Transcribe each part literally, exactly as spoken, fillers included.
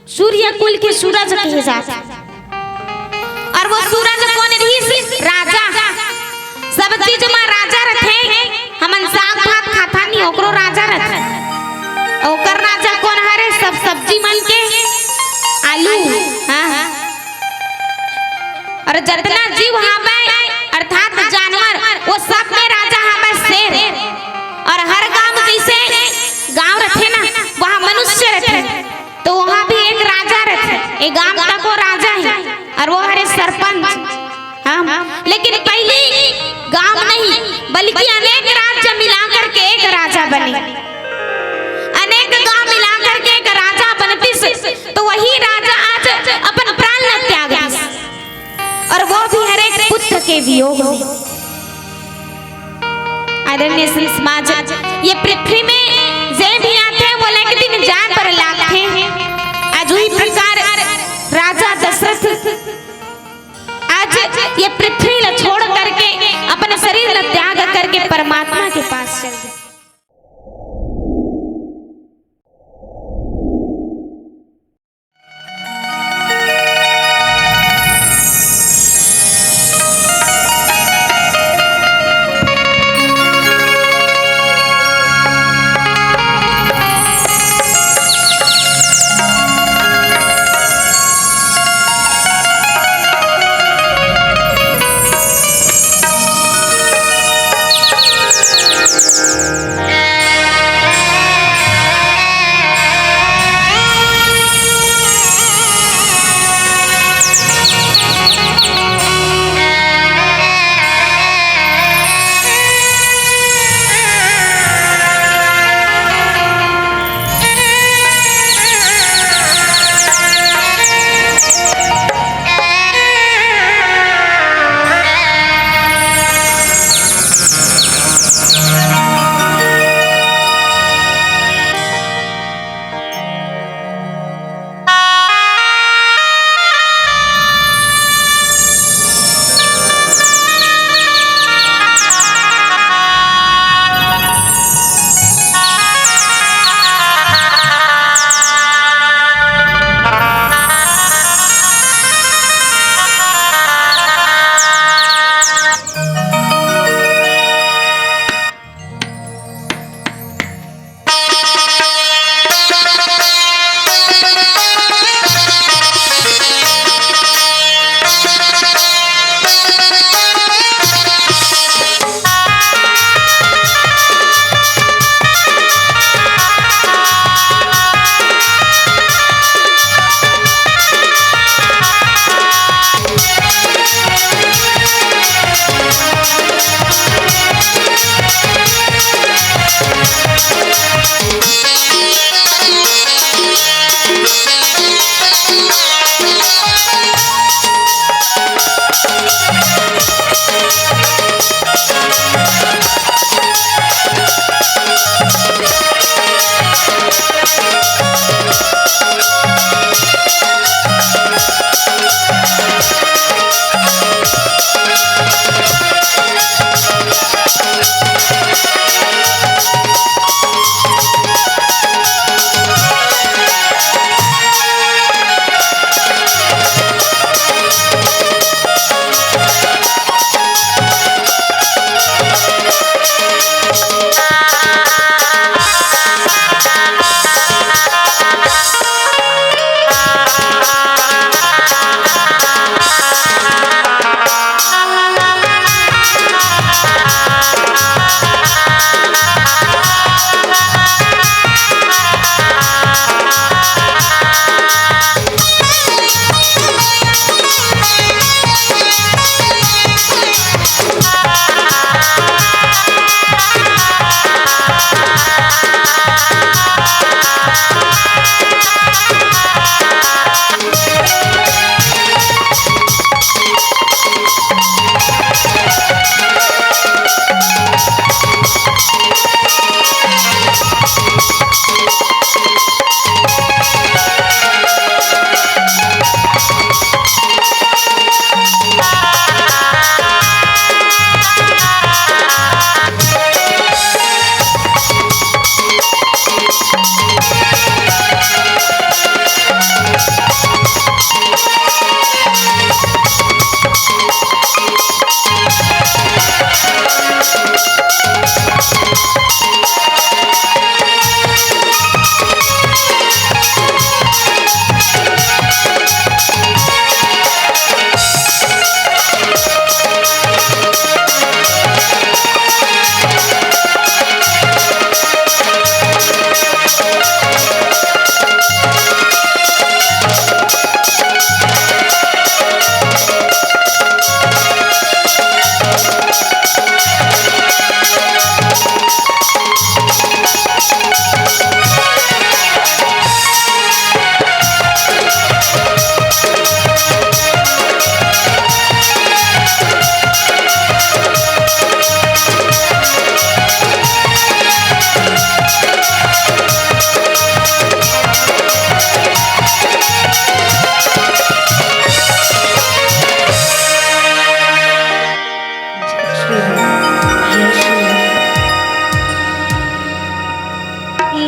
सूर्य कुल के सूरज कहे जाथे। अउ वो सूरज कोन रिहिस? राजा। सब चीज म राजा रथे। हमन साग भात खाथन नहीं, ओकरो राजा रथे। ओकर राजा कोन हरे? सब सब्जी मन के आलू। हाँ, हाँ। अउ जतना जीव हावय, अर्थात जानवर, वो सब में राजा हावय शेर। अउ हर गांव, जइसे गांव रथे ना, वहाँ मनुष्य रथे, तो वहाँ भी एक राजा रथे। ये गांव तको राजा हे, अउ वो हरे सरपंच। हाँ, लेकिन पहिली गांव नहीं, बल्कि अनेक राज्य मिला करके एक राजा बने, अनेक गांव मिला करके एक राजा बनतिस, तो वही राजा आज अपन प्राण ल त्याग दिस। अउ वो भी हरे पुत्र के वियोग में। आदरणीय संत समाज, ये पृथ्वी में जे भी आथे, वो एक दिन जाए बर लागथे। आज वही प्रकार राजा दशरथ आज ये पृथ्वी ला छोड़ करके, अपन शरीर ला त्याग करके परमात्मा के पास चल गए।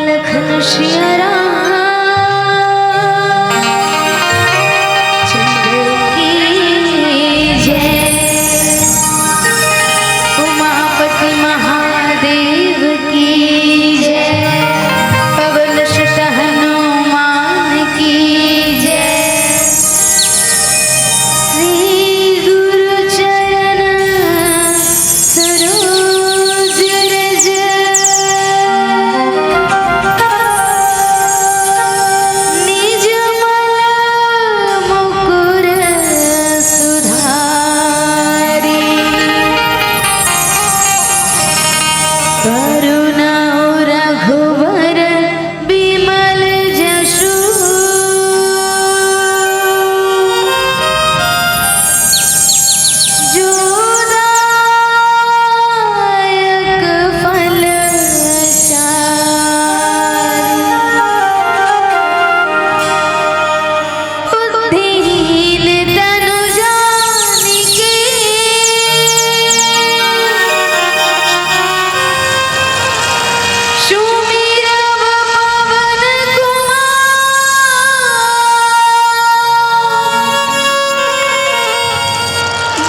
लखन सिया राम चंद्र की जय। उमापति महादेव की जय। पवन सुत हनुमान की जय। श्री गुरु चरण सरोज रज। निज मल मुकुर सुधारी। करुणा रघुवर विमल जसु। जो दायक फल चारि। बुद्धिहीन तनु जानिके। सुमिरब पवन कुमार।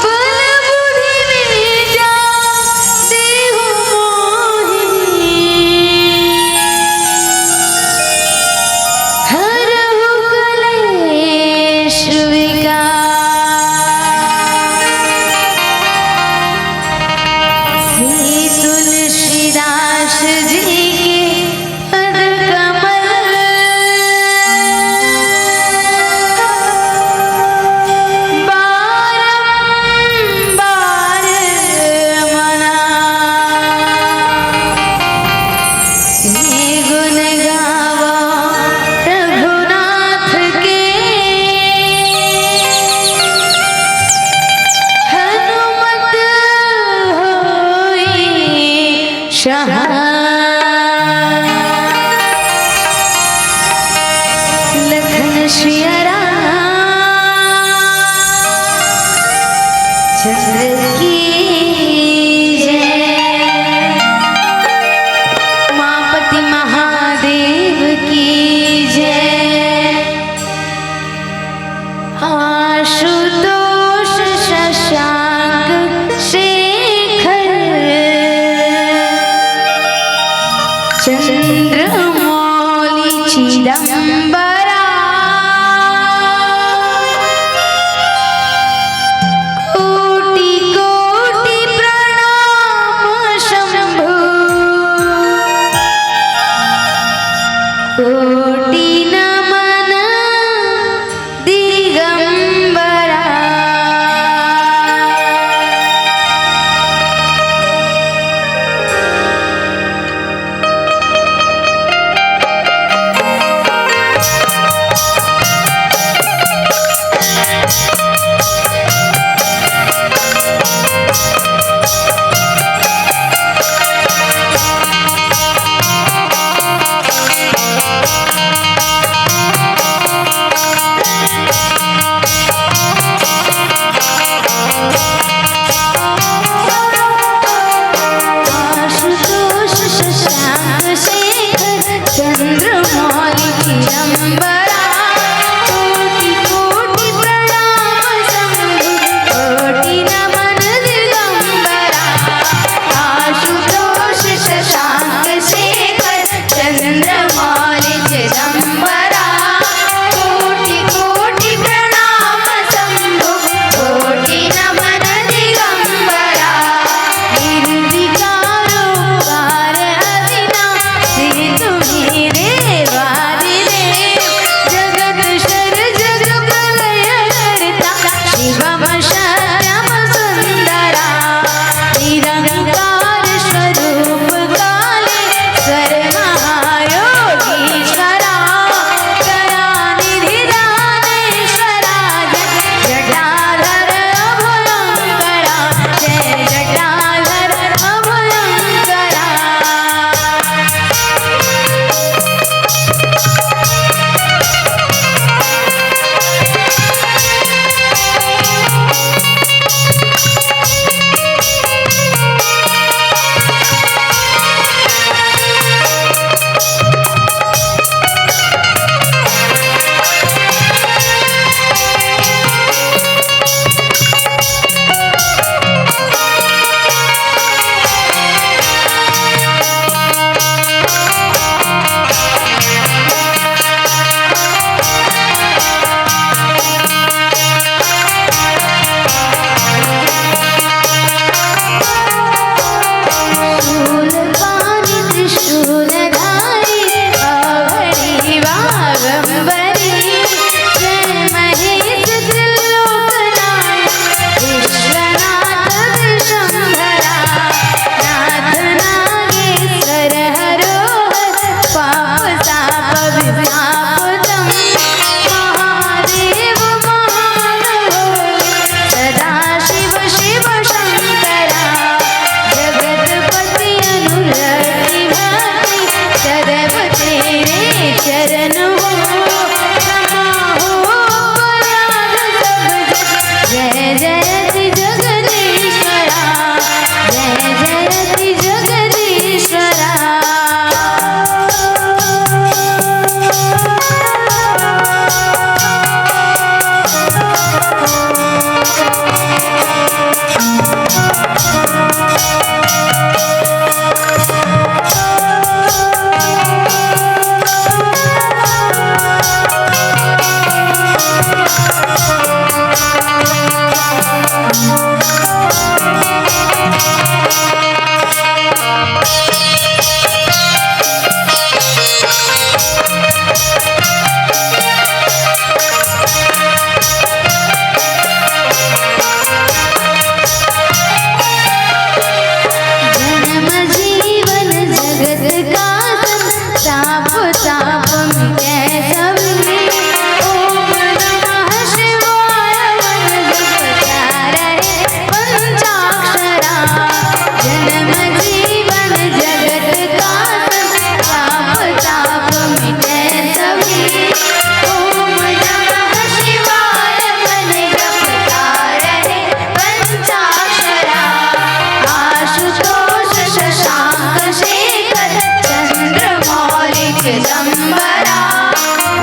बल बुद्धि विद्या देहु मोहि। हरहु कलेश विकार। श्री तुलसीदास जी के पद कमल। बारंबार मना। गुण गावा रघुनाथ के। हनुमत होई सहाय। लखन सिया राम चंद्र की जय। उमापति महादेव की जय। आशुतोष शशांक शेखर चंद्रमौलि चिदंबरा। कोटि कोटि प्रणाम शंभु। कोटि नमन दिगंबरा।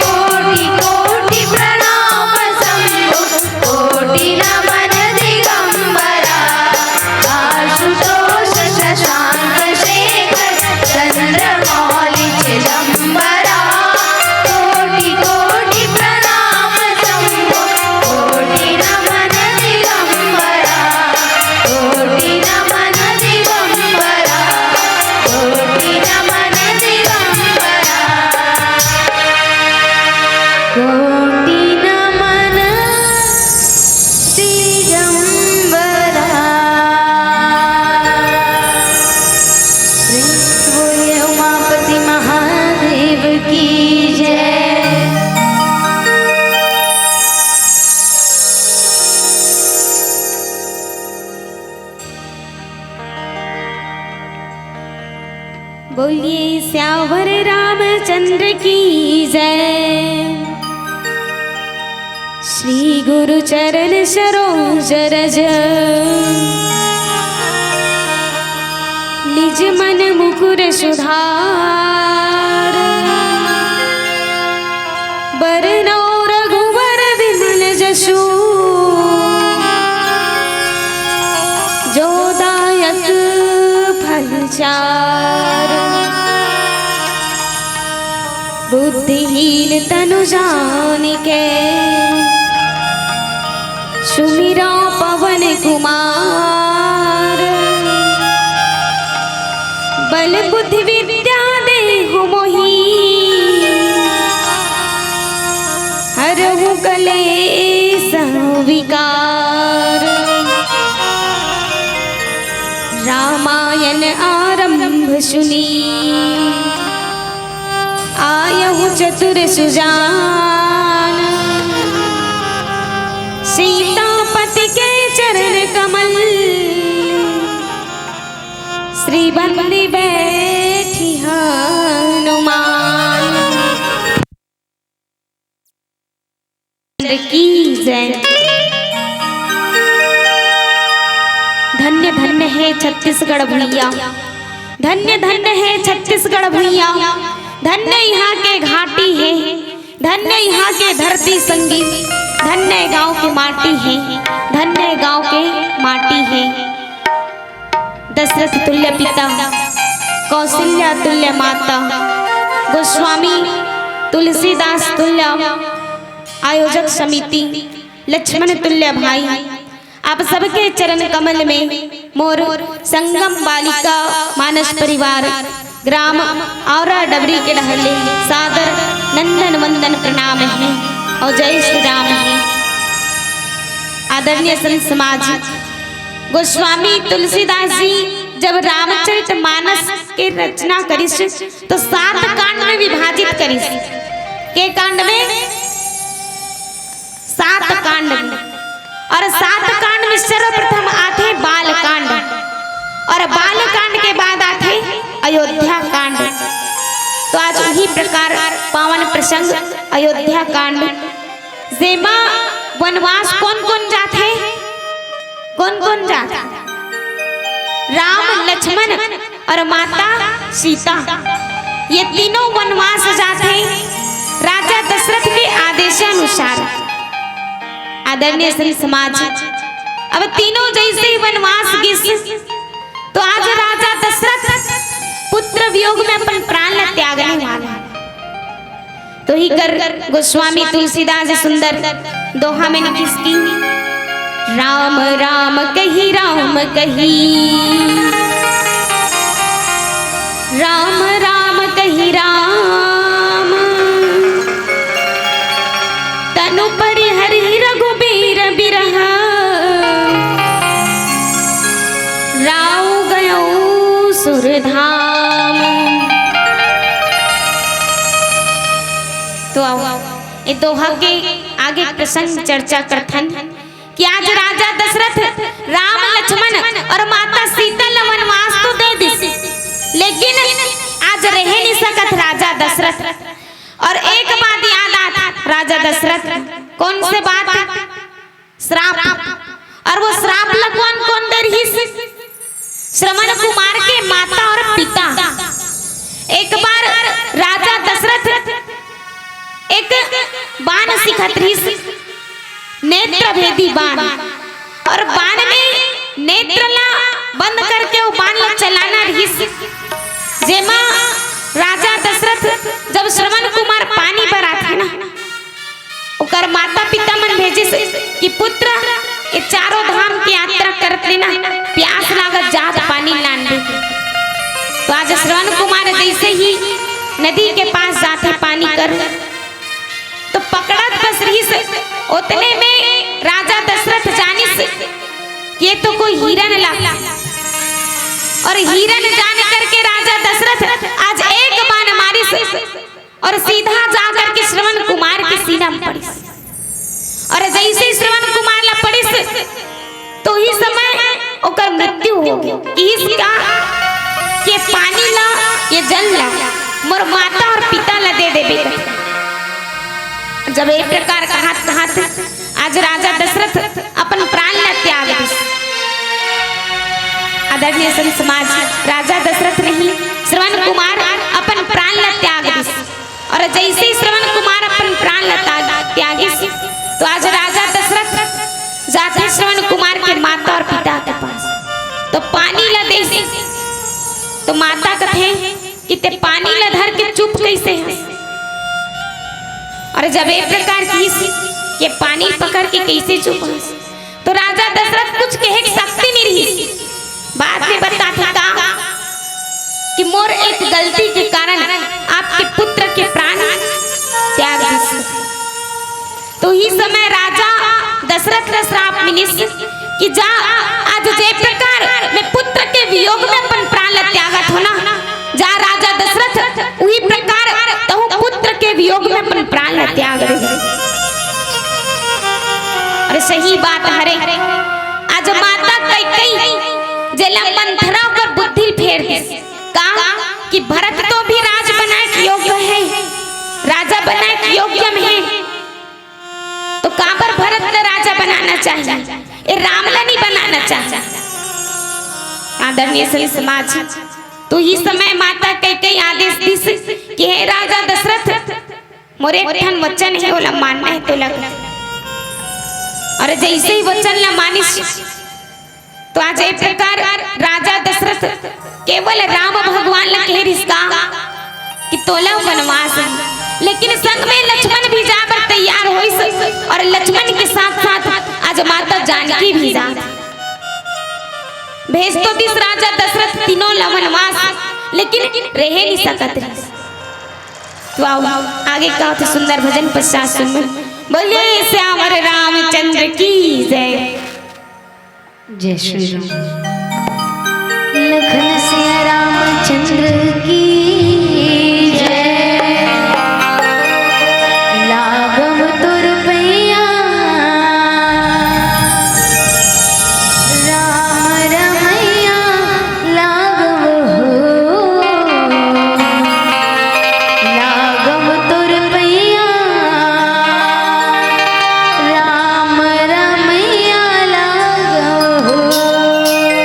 कोटि कोटि प्रणाम शंभो, कोटि नमन दिगंबरा। आशुतोष शशांक शेखर चंद्रमौलि चिदंबरा। कोटि कोटि प्रणाम शंभो, कोटि नमन दिगंबरा। कोटि नमन दिगंबरा। कोटि नमन दिगंबरा। कोटि नमन दिगंबरा। प्रेम से बोलिए उमापति महादेव की जय। बोलिए सियावर रामचंद्र की जय। श्री गुरु चरण सरोज रज, निज मन मुकुर सुधार। बरनउँ रघुबर विमल जसु, जो दायक फल चार। बुद्धिहीन तनु जानिके, सुमिरउँ पवन कुमार। बल बुद्धि विद्या देहु मोहि, हरहु कलेस विकार। रामायण आरंभ सुनि, आयहु चतुर सुजान। सीतापति के चरण कमल, श्री बंदी बैठी हनुमान। चंद्र की जय। धन्य धन्य हे छत्तीसगढ़ भुइयाँ, धन्य धन्य हे छत्तीसगढ़ भुइयाँ, धन्य इहाँ के घाटी हे, धन्य इहाँ के धरती संगी, धन्य गाँव के माटी हे, धन्य गाँव के माटी हे। दशरथ तुल्य पिता, कौशल्या तुल्य माता, गोस्वामी तुलसीदास तुल्य आयोजक समिति, लक्ष्मण तुल्य भाई, आप सबके चरण कमल में मोर संगम बालिका मानस परिवार, ग्राम औरा डबरी के डहर ले सादर नंदन वंदन प्रणाम हे अउ जय श्री राम हे। आदरणीय संत समाज, गोस्वामी तुलसीदास जी जब रामचरित मानस के रचना करिस, तो सात कांड में विभाजित करिस। के कांड में? सात कांड में। और सात कांड में सर्वप्रथम आथे बाल कांड, और बाल कांड के बाद आथे अयोध्या कांड। तो आज उही प्रकार पावन प्रसंग अयोध्या कांड, जेमा वनवास कोन कोन जाथे, कोन कोन जाथे? राम, लक्ष्मण और माता सीता, ये तीनों वनवास जाथे राजा दशरथ के आदेशानुसार। आदरणीय संत समाज, अब तीनों जैसे ही वनवास गिस, तो आज राजा दशरथ पुत्र वियोग में अपन प्राण ला त्यागने वाला हे। तो ही कर गोस्वामी तुलसीदास जी सुंदर दोहा में लिखिस कि राम राम कहि राम कहि, राम राम कहि राम, तनु परिहरि रघुबीर बिरह, राउ गयो सुरधाम। तो आओ, ये दोहा के आगे प्रसंग चर्चा करथन कि आज राजा दशरथ राम, लक्ष्मण और माता सीता ल वनवास तो दे दिस, लेकिन आज रहे नहीं सकत राजा दशरथ। और एक बात याद आत राजा दशरथ, कौन से बात? श्राप। और वो श्राप ला कौन कौन दे रहिस? श्रवण कुमार के माता और पिता। एक बार राजा दशरथ एक बाण सीखत रहिस, नेत्र भेदी बाण, और बाण में नेत्र ला बंद करके वो बाण ला चलाना रहिस। जेमा राजा दशरथ जब श्रवण कुमार पानी बर आथे ना, ओकर माता पिता मन भेजिस कि पुत्र, ये चारों धाम की यात्रा करत ले ना, प्यास लागत, जात पानी लान दे। तो आज श्रवण कुमार जैसे ही नदी के पास जाथे पानी कर, तो पकड़त बस रहिस, उतने में राजा दशरथ जानिस कि ये तो कोई हिरन ला, और हिरन जान करके राजा दशरथ आज एक बाण मारिस और सीधा जा करके श्रवण कुमार के सीना में पड़िस। और जैसे ही श्रवण कुमार ला पड़िस, तो ही समय ओकर मृत्यु हो गई। किहिस का के पानी ला, ये जल ला मोर माता और पिता ला दे देबे कथे। जब ए प्रकार कहत कहत आज राजा दशरथ अपन प्राण ला त्याग दिस। आदरणीय संत समाज, राजा दशरथ नहीं, श्रवण कुमार अपन प्राण ला त्याग दिस। और जैसे ही श्रवण कुमार अपन प्राण ला त्याग, त्यागिस, तो आज राजा दशरथ जाथे श्रवण कुमार के माता और पिता के पास, तो पानी ला देस। तो माता कथे कि ते पानी ला धर के चुप कैसे हस? और जब ए प्रकार किहिस के पानी पकड़ के कैसे चुप हस, तो राजा दशरथ कुछ कहे के शक्ति नहीं रहिस। बाद में बताथे का कि मोर एक गलती के कारण आपके पुत्र के प्राण त्याग दिस। तो ही समय राजा दशरथ ला श्राप मिलिस कि जा, आज जे प्रकार मैं पुत्र के वियोग में अपन प्राण ला त्यागत हो ना, जा राजा दशरथ, उही प्रकार तहूँ पुत्र के वियोग में अपन प्राण ला त्याग दे। अरे सही बात हरे। आज माता कैकई जेला मंथरा ओकर बुद्धि फेर दिस का कि भरत तो भी राज बनाए के योग्य है, राजा बनाए के योग्य में है, तो काबर भरत ला राजा बनाना चाहिए, ए राम ला नहीं बनाना चाहिए। आदरणीय संत समाज, तो ही समय माता कैकई आदेश दिस कि हे राजा दशरथ, मोर एक ठन वचन हे, ओला मानना हे तोला। और जैसे ही वचन ला मानिस, तो आज ए प्रकार राजा दशरथ केवल राम भगवान ला कहे रिहिस का कि तोला वनवास हे, लेकिन संग में लक्ष्मण भी जा बर तैयार होइस और लक्ष्मण के साथ साथ आज माता जानकी भी जात। भेज तो दिस राजा दशरथ तीनों ला वनवास, लेकिन रहे नहीं सकत रहिस। तो आओ, आगे का होथे सुंदर भजन पश्चात सुन। बोलिए सियावर रामचंद्र की जय। जय श्री राम। लखन सिया रामचंद्र की जय। लागम तोर पैया राम रमैया लागम हो। लागम तोर पैया राम रमैया लागम हो।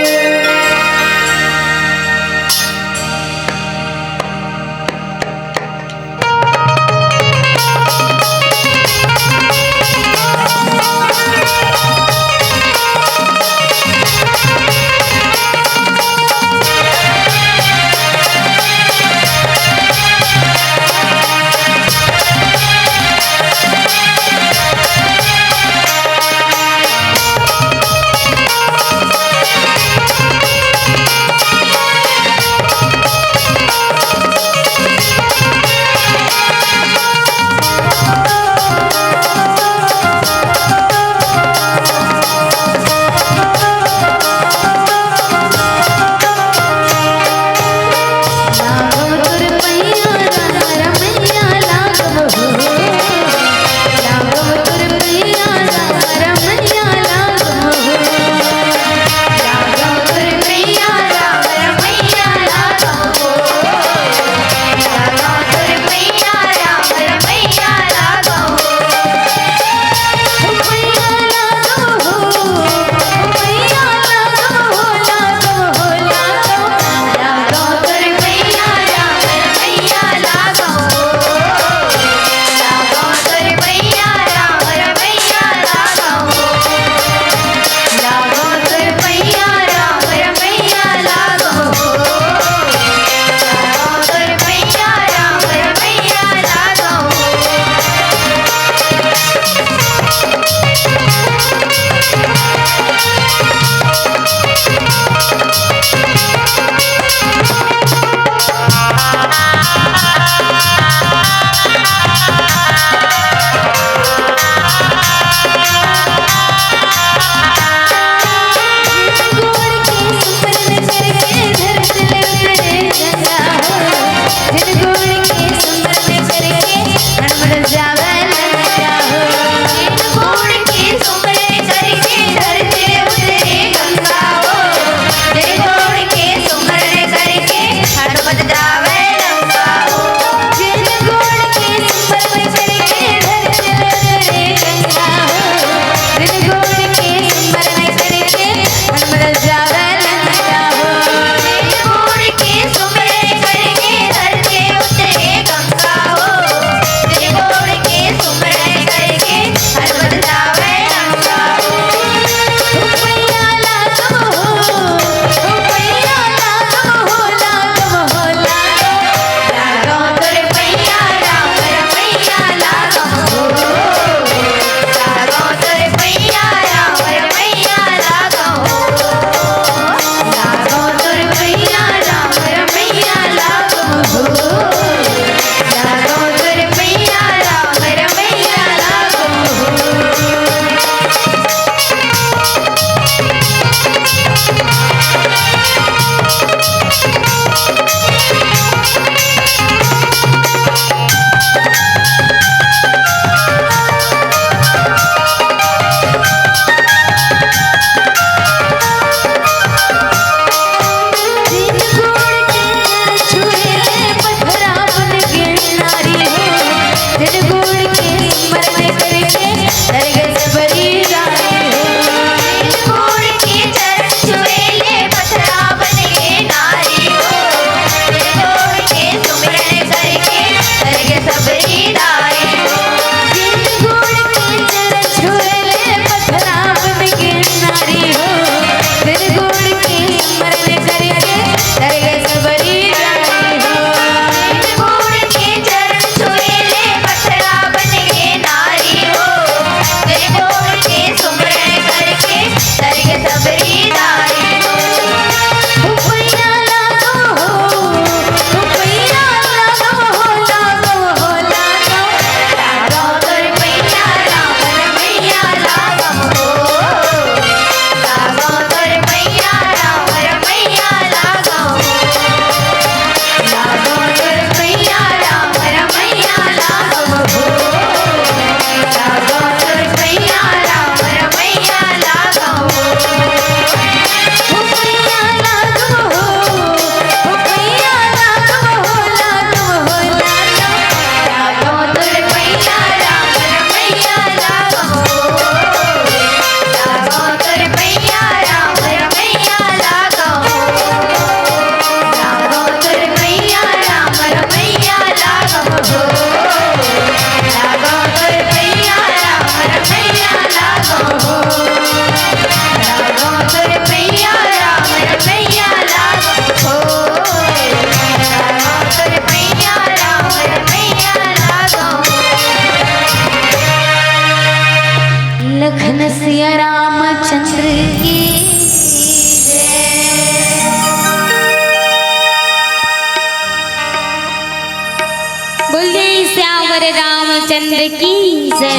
रामचंद्र की जय।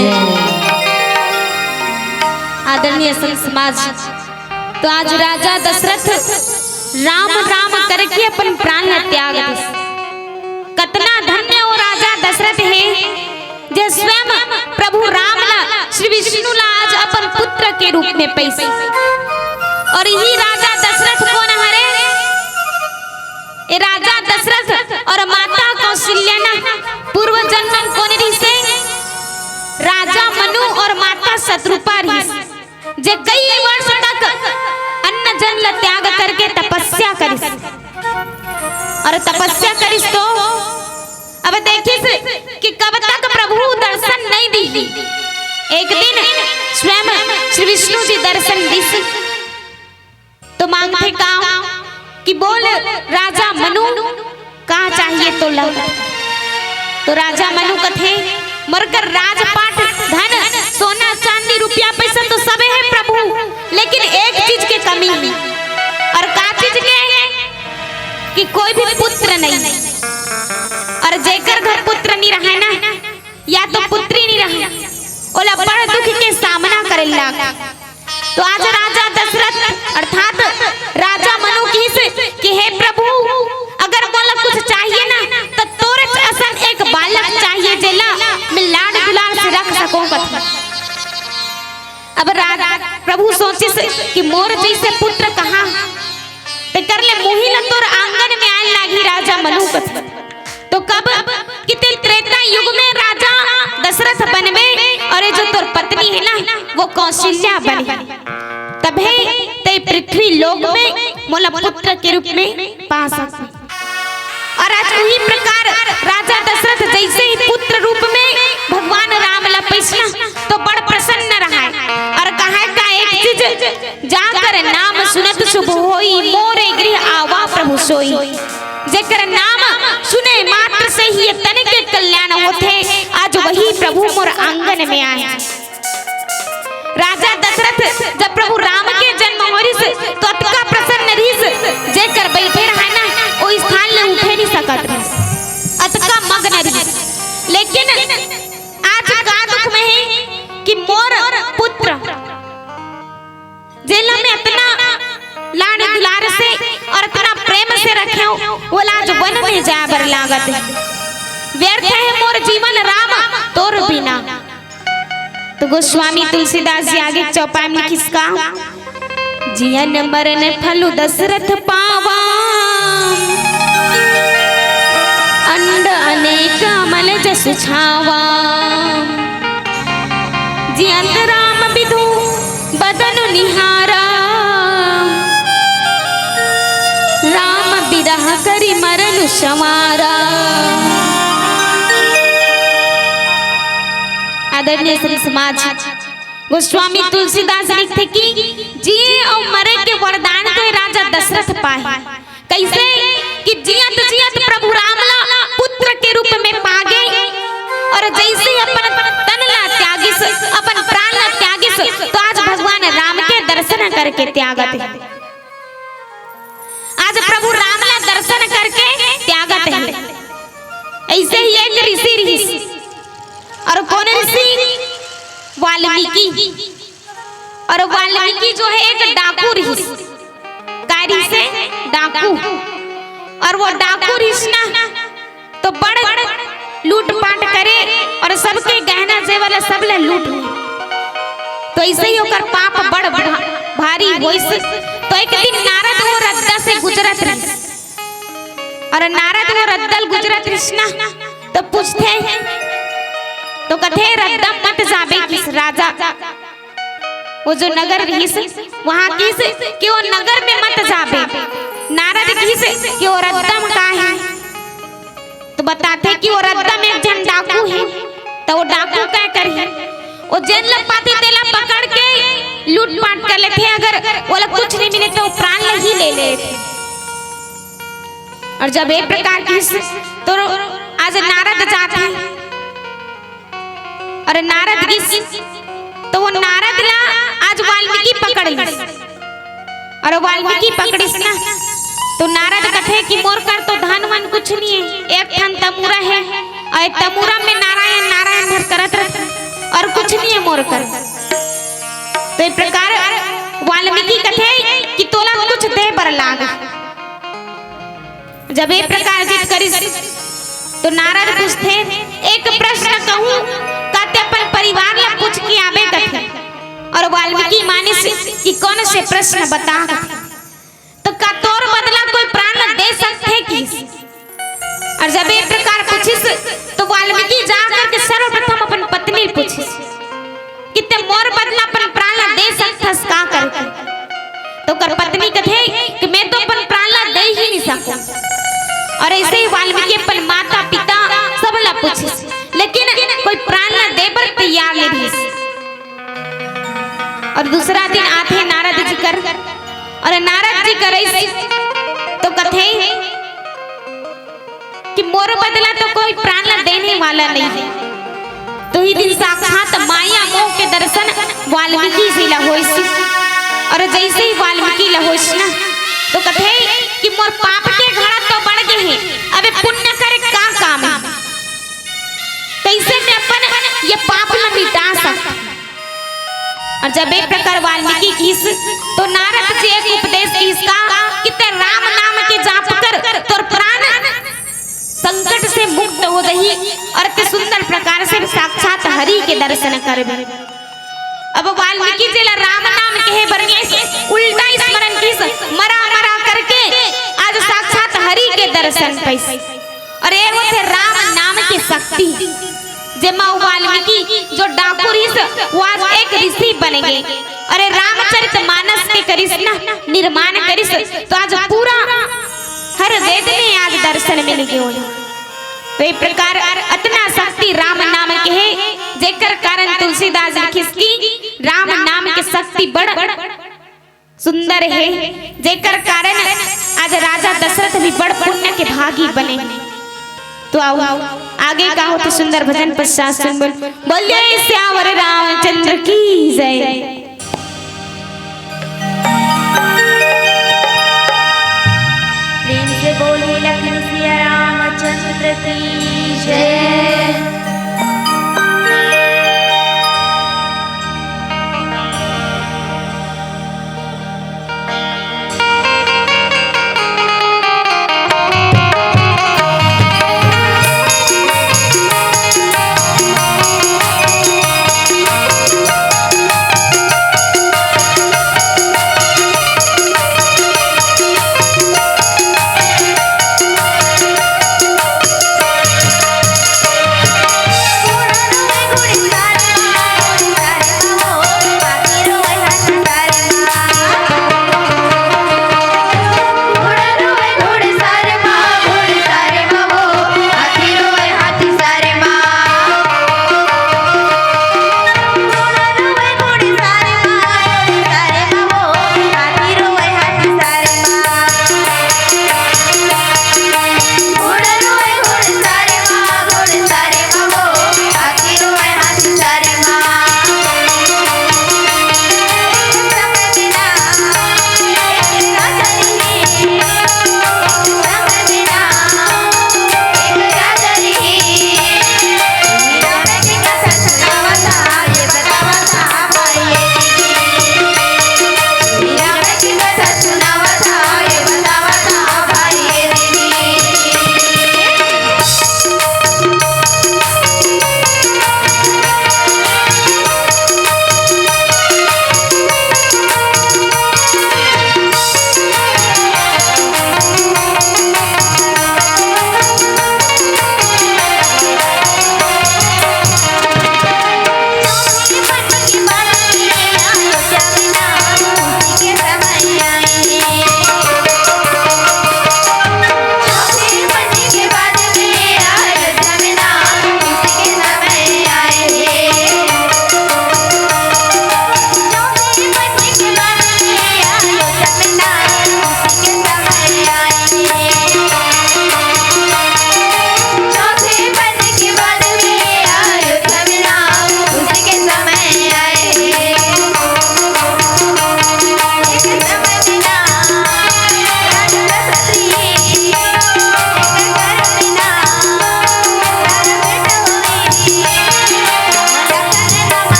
आदरणीय संत समाज, तो आज राजा दशरथ राम राम करके अपन प्राण ला त्याग दिस। कतना धन्य वो राजा दशरथ हे, जे स्वयं प्रभु राम ला, श्री विष्णु ला आज अपन पुत्र के रूप में पइस। और यही राजा दशरथ कोन हरे? ए राजा दशरथ और माता कौशल्या ना पूर्व जन्म म कोन रिहिसे? राजा मनु और माता शतरूपा रिहिस, जे कई वर्ष तक अन्न जल ला त्याग करके तपस्या करिस। और तपस्या करिस तो अब देखिस कि कब तक प्रभु दर्शन नहीं दिही। एक दिन स्वयं श्री विष्णु जी दर्शन दिस। तो मांगथे का कि बोल राजा मनु, का चाहिए तोला? तो राजा मनु कथे, मोर कर राजपाट, धन, सोना, चांदी, रुपया, पैसा तो सबे हे प्रभु, लेकिन एक चीज के कमी हे। और का चीज के? कि कोई भी पुत्र नहीं। और जेकर घर पुत्र नहीं रहे ना, या तो पुत्री नहीं रहे, ओला बड़ दुख के सामना करे लाग। तो आज राजा दशरथ अर्थात राजा मनु किहिस कि हे प्रभु, अगर मोला कुछ चाहिए ना, तो तोरे असन एक बालक चाहिए, जेला मैं लाड दुलार से रख सकूं कथे। अब राज-, प्रभु सोचिस कि मोर जैसे पुत्र कहाँ, तेकर ले मुही ला तोर आंगन में आए लागी राजा मनु कथे। तो कब कि ते त्रेता युग में राजा दशरथ बनबे और ये जो तोर पत्नी हे ना, वो कौशल्या बनही, तभे ते पृथ्वी लोक में मोला पुत्र के रूप में पा सकबे। और आज उही प्रकार राजा दशरथ जैसे ही पुत्र रूप में भगवान राम ला पइस ना, तो बड़ प्रसन्न रहय। और कहय का एक चीज, जाकर नाम सुनत शुभ होई, मोरे गृह आवा प्रभु सोई। जेकर नाम सुने मात्र से ही ये तन के कल्याण होथे, आज वही प्रभु मोर आंगन में आए। राजा दशरथ जब प्रभु राम के जन्म होरिस, तो अतका प्रसन्न रिहिस, जेकर बइठे रहय ना, ओ स्थान ले उठे नहीं सकत रिहिस, अतका मग्न रिहिस। लेकिन आज का दुख में हे कि मोर पुत्र जेला मैं अतना लाड़ दुलार से और अतना प्रेम से रखे हूँ, वो आज वन में जाए बर लागत हे। व्यर्थ हे मोर जीवन राम तोर बिना। तो गोस्वामी तुलसीदास जी आगे चौपाई में लिखिस का, जियन मरन फल दशरथ पावा, अंड अनेक अमल जसु छावा। जियत राम बिधु बदनु निहारा, राम बिरह करि मरनु संवारा। आदरणीय श्री समाज, गोस्वामी तुलसीदास लिखथे कि जिए अउ मरे के वरदान तो राजा दशरथ पाए। कइसे कि जियत जियत प्रभु राम ला पुत्र के रूप में पागे, और जइसे ही अपन तन ला त्यागिस, अपन प्राण ला त्यागिस, तो आज भगवान राम के दर्शन करके त्यागत हे। आज प्रभु राम ला दर्शन करके त्यागत हे। अइसे ही एक ऋषि रिहिस, और कोन ऋषि? वाल्मीकि। और वाल्मीकि जो हे एक डाकू रिहिस, का रिहिस हे? डाकू। और वो डाकू रिहिस ना, तो बड़ लूटपाट करे और सबके गहना जेवर ला सब ला लूट ले। तो अइसे ही ओकर पाप बड़ भा-, भारी होइस। तो एक दिन नारद वो रद्दा से गुजरत रिहिस, और नारद वो रद्दा ले गुजरत रिहिस ना, तो पूछथे, तो कथे, रद्दा मत जाबे किस राजा, वो जो नगर रिहिस, वहाँ किस कि वो नगर में मत जाबे। नारद किस कि वो रद्दा म का हे, तो बताथे कि वो रद्दा म एक झन डाकू हे, तो वो डाकू का करही, वो जेन ला पाथे तेला पकड़ के लूटपाट कर लेथे, अगर ओला कुछ नहीं मिले तो प्राण ला ही ले लेथे। और जब ए प्रकार किस, तो आज नारद जाथे, और नारद गिस, तो वो नारद ला आज वाल्मीकि पकड़ लिस। और वाल्मीकि पकड़िस ना, तो नारद कथे कि मोर कर तो धन वन कुछ नहीं हे, एक ठन तमुरा हे, अउ तमुरा में नारायण नारायण भर करत रथे अउ कुछ नइ हे मोर कर। तो ए प्रकार वाल्मीकि कथे कि तोला कुछ दे बर लाग। जब ए प्रकार जिद करिस तो नारद पूछथे, एक प्रश्न कहूं, का तें अपन परिवार ला पूछ के आबे कथे? अउ वाल्मीकि मानिस कि कोन से प्रश्न बता कथे। तो का तोर बदला कोई प्राण ला दे सकथे कि? अउ जब ए प्रकार पूछिस तो वाल्मीकि जा करके सर्वप्रथम अपन पत्नी पूछिस कि तें मोर बदला अपन प्राण ला दे सकथस का करके। तो ओकर पत्नी कथे कि मैं तो अपन प्राण ला दे ही नइ सकंव। अउ अइसे ही वाल्मीकि अपन माता पिता सब ला पूछिस, लेकिन कोई प्राण ला दे बर तैयार नइ रहिस। अउ दूसरा दिन आथे नारद जी कर, अउ नारद जी कर अइस तो कथे कि मोर बदला तो कोई प्राण ला देने वाला नइ हे। तो उही दिन साक्षात माया मोह के दर्शन वाल्मीकि जी ला होइस। अउ जइसे ही वाल्मीकि ला होइस ना, तो कथे कि मोर पाप के घड़ा तो बढ़ गे हे, अबे पुण्य करे का काम हे? कइसे मैं अपन ए पाप ला मिटा सकंव? अउ जब ए प्रकार वाल्मीकि किहिस, तो नारद जी एक उपदेश किहिस का कि तें राम नाम के जाप कर, तोर प्राण संकट से मुक्त हो जाही अउ तें सुंदर प्रकार से साक्षात हरि के दर्शन करबे। अब वाल्मीकि जी ला राम नाम कहे बर नइ आइस, उल्टा स्मरण किहिस, मरा मरा करके आज साक्षात हरि के दर्शन पाइस। अउ ए होथे राम नाम के शक्ति, जेमा वाल्मीकि जो डाकू रिहिस, वो आज एक ऋषि बन गे। अउ रामचरित मानस के करिस ना, निर्माण करिस, तो आज पूरा हर वेद में आज दर्शन मिल गे। तो ए प्रकार अतना शक्ति राम नाम के हे, जेकर कारण तुलसीदास लिखिस कि राम नाम के शक्ति बड़ सुंदर हे, जेकर कारण आज राजा दशरथ भी बड़ पुण्य के भागी बने। तो आओ, आगे का होथे सुंदर भजन पश्चात सुनबो। बोलिए सियावर रामचंद्र की जय। प्रेम से बोलिए लखन सिया रामचंद्र की जय।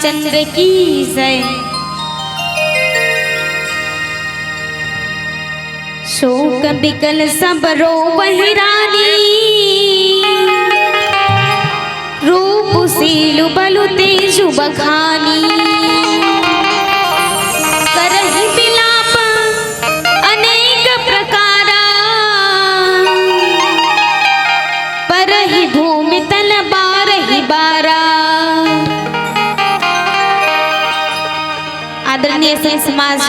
चंद्र की जय। शोक बिकल सब रोवहि रानी, रूप सील बलु तेजु बखानी। करहि बिलाप अनेक प्रकारा, परहि भूमि तल बारहि बारा। आदरणीय संत समाज,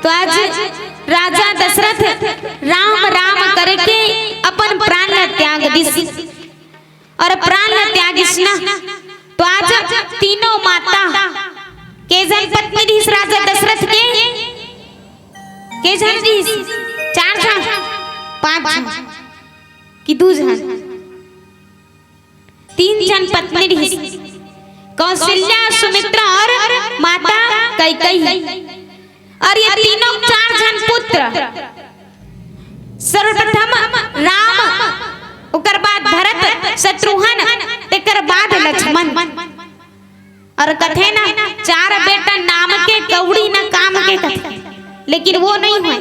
तो आज राजा दशरथ राम राम करके अपन प्राण ला त्याग दिस। अउ प्राण ला त्यागिस ना, तो आज तीनों माता के झन पत्नी रहिस राजा दशरथ के, के झन रहिस? चार झन, पांच झन कि दू झन? तीन झन पत्नी रहिस, कौशल्या, सुमित्रा अउ माता कैकेयी। अउ ये तीनों चार झन पुत्र, सर्वप्रथम राम, ओकर बाद भरत, शत्रुघ्न, तेकर बाद लक्ष्मण। अउ कथे ना, चार बेटा नाम के, कौड़ी न काम के कथे, लेकिन वो नहीं होय।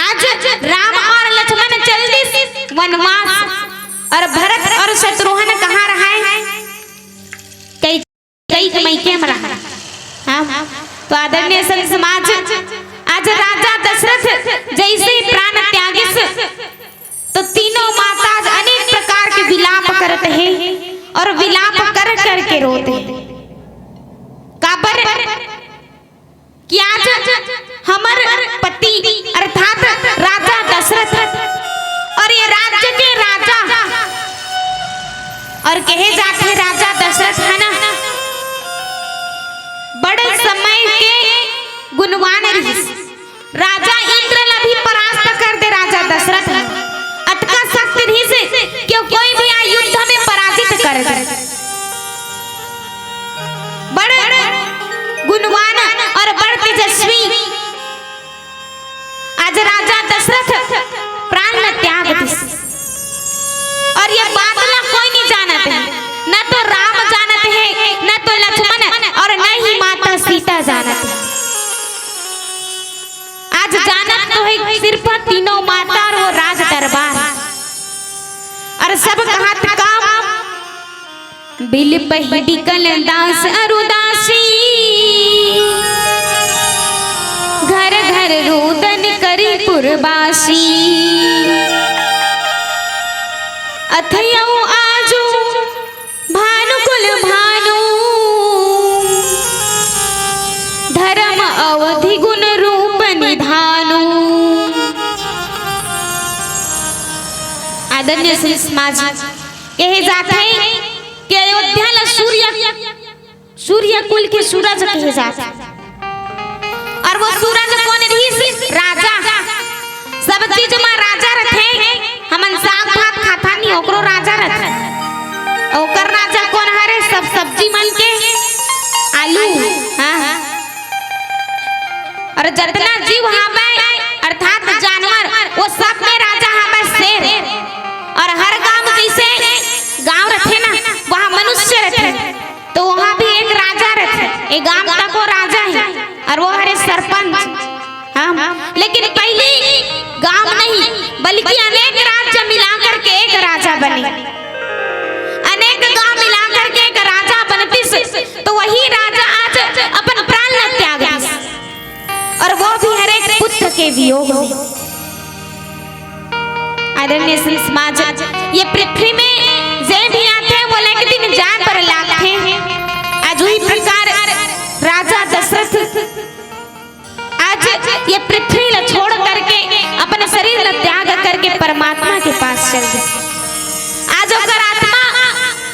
आज राम अउ लक्ष्मण चल दिस वनवास, अउ भरत अउ शत्रुघ्न कहाँ रहय? कई कई के मइके म रहा। हाँ, तो आदरणीय संत समाज, आज राजा दशरथ जइसे ही प्राण त्यागिस, तो तीनों माता आज अनेक प्रकार के विलाप करत हे अउ विलाप कर कर के रोत हे। काबर? कि आज हमर पति अर्थात राजा दशरथ अउ ये राज्य के राजा, अउ कहे जाथे राजा दशरथ हे ना, बड़ समय के गुणवान रहिस। राजा इंद्र ला भी परास्त कर दे राजा दशरथ ह। अतका शक्ति रहिस कि कोई भी आ युद्ध में पराजित कर दे। बड़ गुणवान अउ बड़ तेजस्वी। आज राजा दशरथ प्राण ल त्याग दिस अउ ये बात ला कोई नहीं जानत हे, न तो राम जानत हे, न तो लक्ष्मण अउ न ही माता सीता जानत हे। आज जानत तो हे सिर्फ तीनों माता अउ वो राज दरबार। अउ सब कहत का बिलपहि बिकल दास अरु दासी, घर घर रोदन करी पुरबासी। अथयउ आजु भानुकुल भानु, धर्म अवधि गुण रूप निधानु। आदरणीय संत समाज, कहे जाथे कि अयोध्या ल सूर्य, सूर्य कुल के सूरज कहे जाथे। अउ वो सूरज कोन रहिस? राजा। सब चीज म राजा रथे। हमन साग भात खाथन नहीं, ओकरो राजा रथे। ओकर राजा कोन हरे? सब सब्जी मन के आलू। हाँ, हाँ। अउ जतना जीव हावय अर्थात जानवर, वो सब में राजा हावय शेर। अउ हर गांव जइसे गांव रथे ना, वहाँ मनुष्य रथे, तो वहाँ भी एक राजा रथे। एक गांव तक वो राजा हे अउ वो हरे सरपंच। हाँ, लेकिन पहली गांव नहीं बल्कि अनेक राज्य मिला करके एक राजा बने, अनेक गांव मिला करके एक राजा बनतिस। तो वही राजा आज अपन प्राण ल त्याग दिस अउ वो भी हरे पुत्र के वियोग में। आदरणीय संत समाज, ये पृथ्वी में जे भी आथे वो एक दिन जाए बर लागथे। आज वही प्रकार राजा दशरथ आज ये पृथ्वी ला छोड़ करके, अपन शरीर ला त्याग करके परमात्मा के पास चल दिस। आज ओकर आत्मा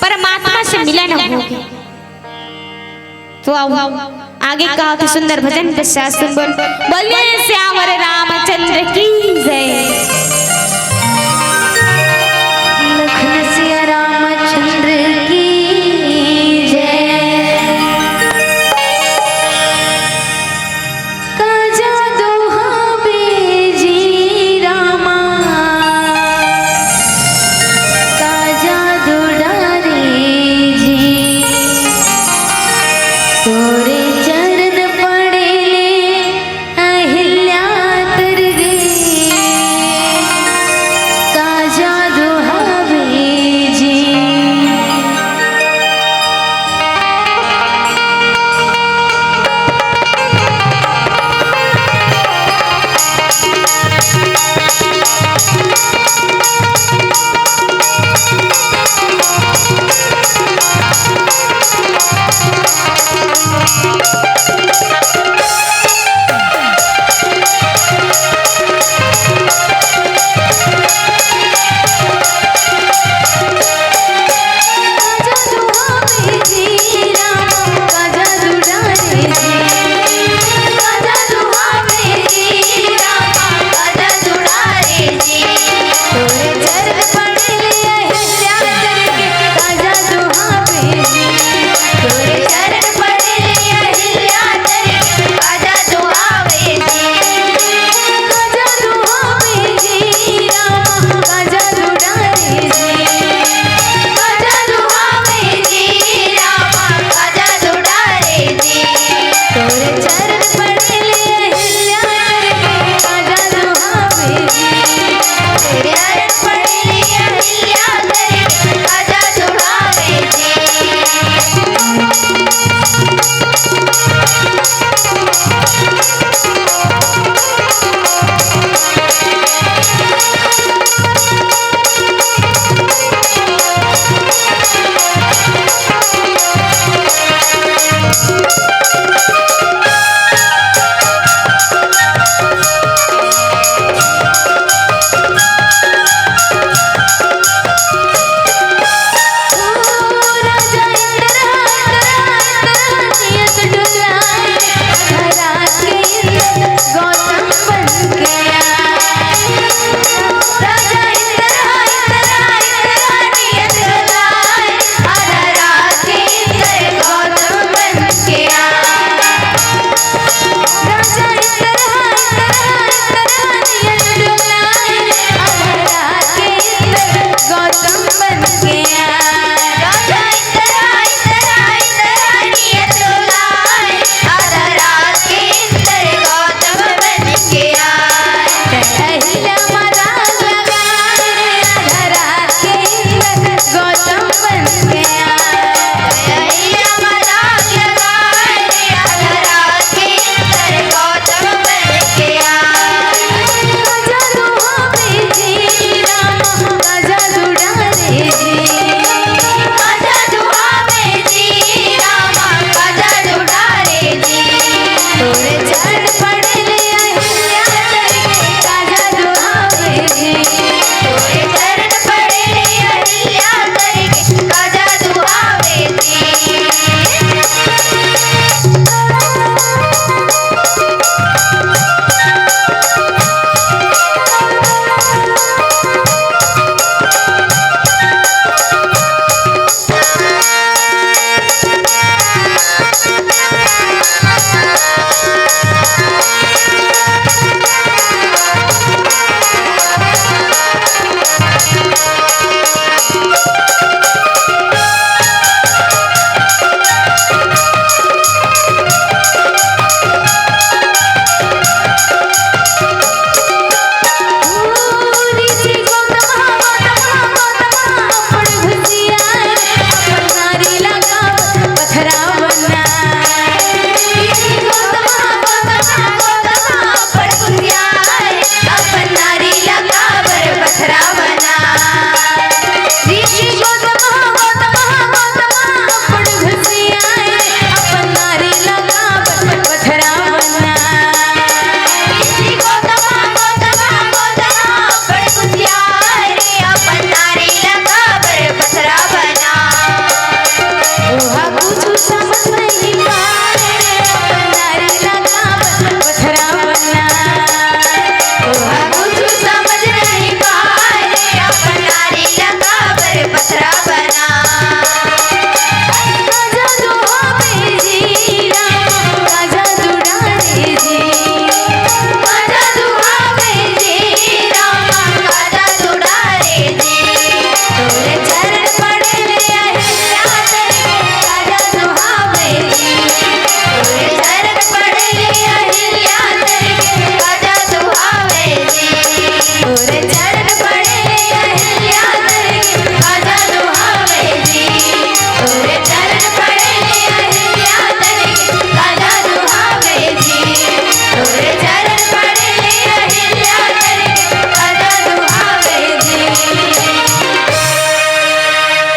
परमात्मा से मिलन होगे। तो आओ, आगे का तो सुंदर भजन पश्चात सुन बोल, बोलिए सियावर रामचंद्र की जय। लखन सिया रामचंद्र की जय। का जादू हावे जी रामा, का जादू डारे जी।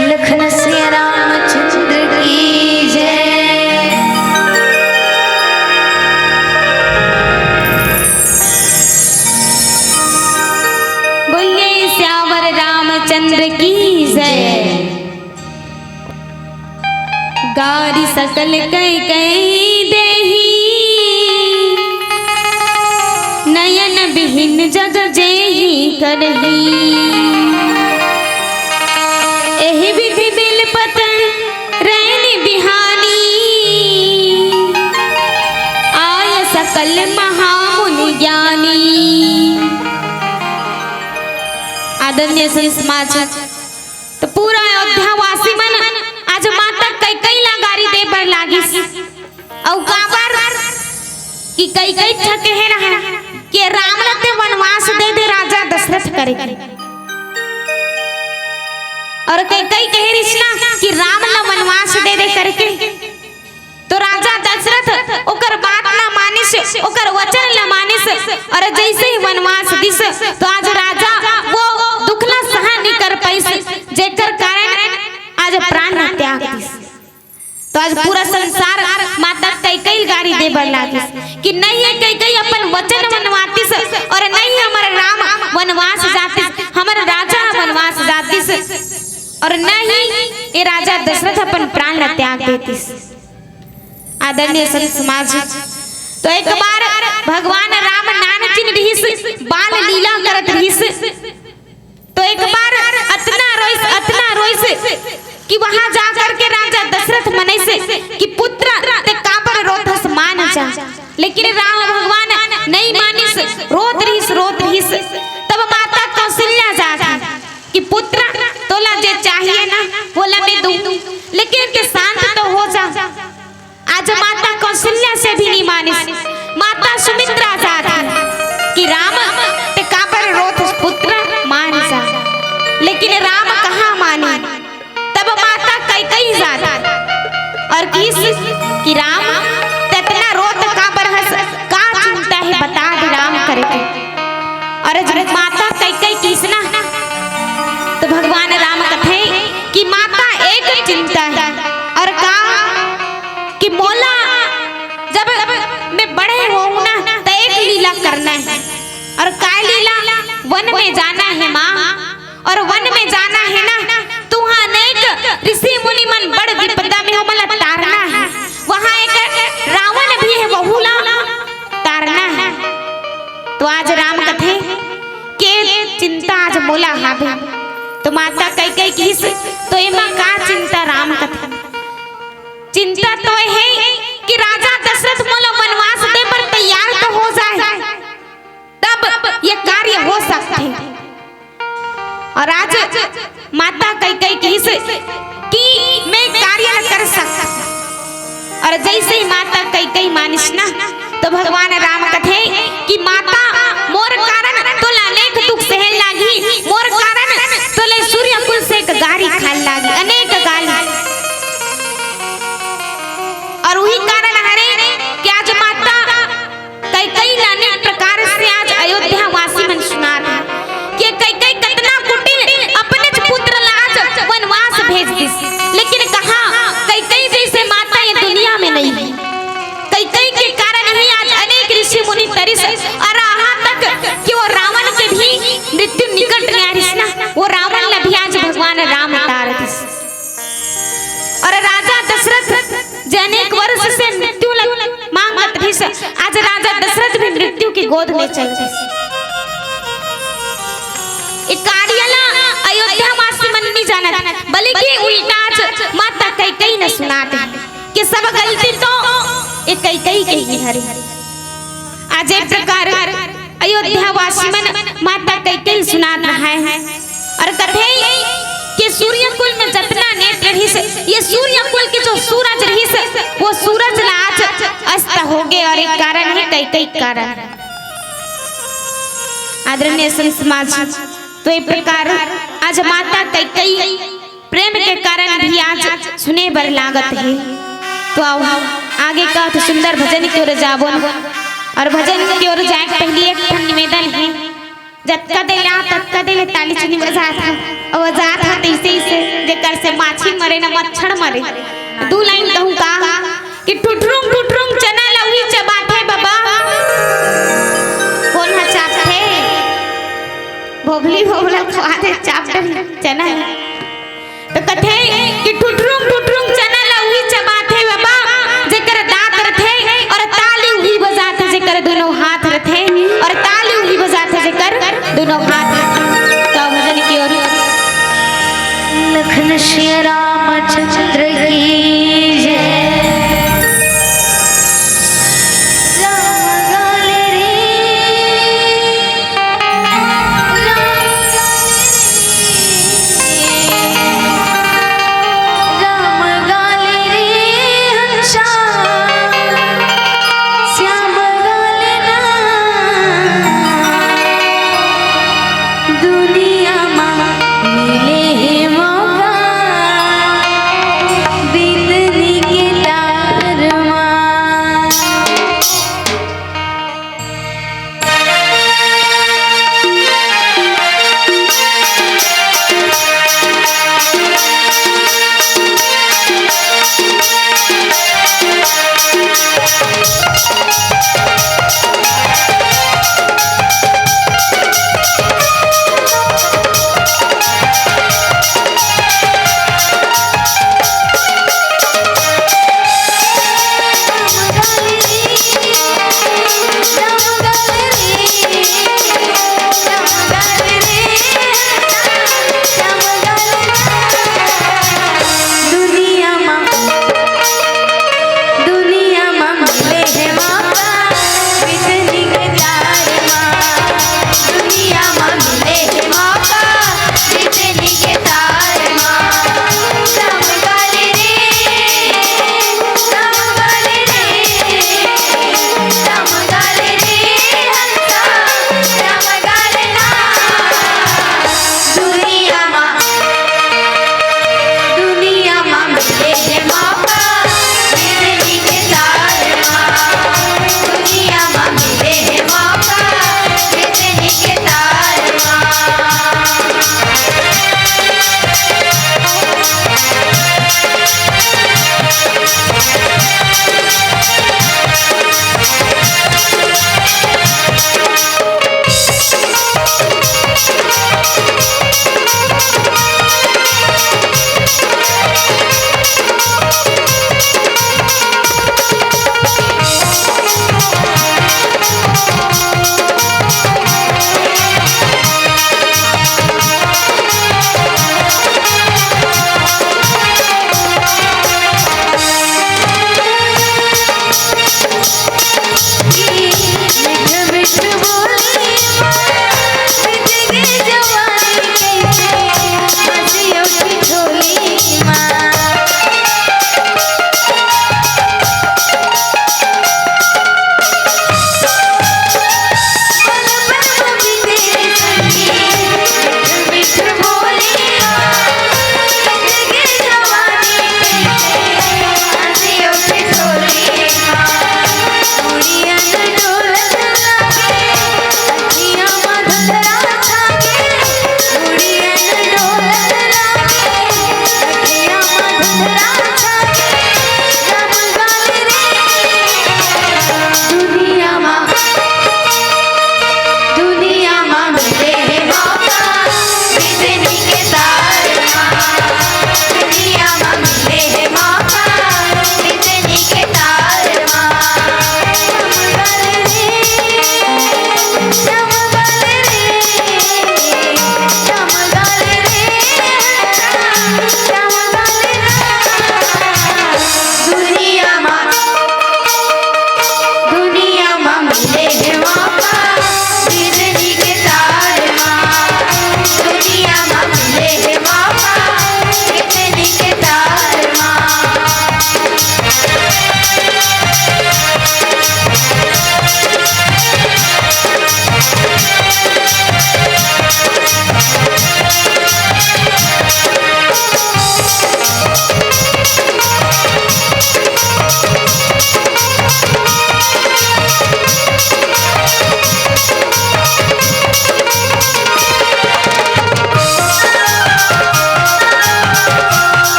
लखन सिया रामचंद्र की जय। बोलिए सियावर रामचंद्र की जय। गारि सकल कइ कइ देहि, नयन बिहिन जग जेहि करहि। एहि बिधि बिलपत रैन बिहानि, आय सकल महामुनि ज्ञानि। आदरणीय संत समाज, त पूरा अयोध्या वासी मन आज माता कैकई ला गारी दे बर लागिस। अउ काबर कि कैकई ठके हे रहा कि राम ला ते वनवास दे दे राजा दशरथ करिके। अउ कैकई कहे रिहिस ना कि राम ला वनवास दे दे करिके। तो राजा दशरथ ओकर बात ला मानिस, ओकर वचन ला मानिस, अउ जइसे ही वनवास दिस, तो आज राजा वो दुख ला सहन नइ कर पाइस, जेकर कारण आज प्राण त्याग दिस। तो आज पूरा संसार माता कैकई गारी दे बर लागिस कि नहीं हे कैकई अपन वचन मनवातिस अउ नहीं हमर राम वनवास जातिस, हमर राजा वनवास जातिस अउ नहीं ये राजा दशरथ अपन प्राण ला त्याग देतिस। आदरणीय संत समाज, तो एक बार भगवान राम नानचिन रिहिस, बाल लीला करत रिहिस। तो एक बार अतना रोइस, अतना रोइस कि वहां जा करके राजा दशरथ मनइस कि पुत्र ते काबर रोथस, मान जा। लेकिन राम भगवान नइ मानिस, रोत रिहिस, रोत रिहिस। तब माता कौशल्या जात हे कि पुत्र तोला जे चाहिए ना वो ला मैं दूं, लेकिन ते शांत तो हो जा। आज माता कौशल्या से भी नइ मानिस। माता सुमित्रा जात हे कि राम ते काबर रो चिंता हे। अउ का कि मोला जब मैं बड़े होहूं ना, त एक लीला करना हे। अउ का लीला? वन में जाना हे माँ, अउ वन में जाना हे ना, त उहाँ अनेक ऋषि मुनि मन बड़ विपदा में हे, ओमन ला तारना हे। उहाँ एक रावण भी हे, वहू ला तारना हे। त आज राम कथे के चिंता आज मोला हावे। त माता कैकई किहिस, त एमा का चिंता? राम कथे चिंता त ए हे कि राजा दशरथ मोला वनवास दे बर तैयार त हो जाए, तब ये कार्य हो सकथे। अउ आज माता कैकई किहिस कि मैं कार्य ल कर सकत हंव। अउ जइसे ही माता कैकई मानिस ना, त भगवान राम कथे कि माता, मोर कारण तोला अनेक दुख सहे लागही, मोर कारण तोला सूर्य कुल से एक गारी खाए लागही, अनेक गारी। अउ उही कारण हरे कि आज माता कैकई ला अनेक प्रकार से आज अयोध्या वासी मन सुनात हे कि कैकई कतना कुटिल, अपनेच पुत्र ला आज वनवास भेज दिस, लेकिन कहाँ कैकई जइसे माता ये दुनिया में नइ हे। कैकई के कारण ही आज अनेक ऋषि मुनि तरिस, अउ यहाँ तक कि वो रावण के भी मृत्यु निकट में आ रहिस ना, वो रावण ला भी आज भगवान राम तार दिस। अउ राजा दशरथ जे अनेक वर्ष से मृत्यु ल मांगत रहिस, आज राजा दशरथ भी मृत्यु के गोद में चल दिस। ए कार्य ला अयोध्या वासी मन नइ जानत, बल्कि उल्टा आज माता कैकई न सुनात हे कि सब गलती तो ए कैकई के ही हरे। आज ए प्रकार अयोध्या वासी मन माता कैकई सुनात हे। अउ कथे कि सूर्य कुल में जतना नेत्र रहिस, ये सूर्य कुल के जो सूरज रहिस, वो सूरज ला आज अस्त हो गे, अउ एक कारण हे कैकई कारण। आदरणीय संत समाज, त ए प्रकार आज माता कैकई प्रेम के कारण भी आज सुने बर लागत हे। त आव, आगे का त सुंदर भजन के ओर जाबो। अउ भजन के ओर जाए के पहिली एक ठन निवेदन हे, जतका देर आ, ततका देर ताली चुनी बजात हा, अउ बजात हा तइसे ही से, जेकर से माछी मरे न मच्छर मरे। दू लाइन कहूं का कि ठुठरुंग ठुठरुंग चना ल उही चबाथे बबा। कोन ह चाबथे? भोभली भोभला खवा दे, चाब डरी चना ल। त कथे कि ठुठरुंग ठुठरुंग चना ल उही चबाथे बबा, जेकर दांत रथे, अउ ताली उही बजाथे जेकर दूनों हाथ रथे, अउ ताली उही बजाथे जेकर दूनों हाथ रथे। त भजन के ओर। लखन सिया रामचंद्र की जय। राम गाले रे, राम गाले रे, राम गाले रे हंसा, श्याम गाले ना। दुनिया मा मिले हे मौका, बितनी के तार मा।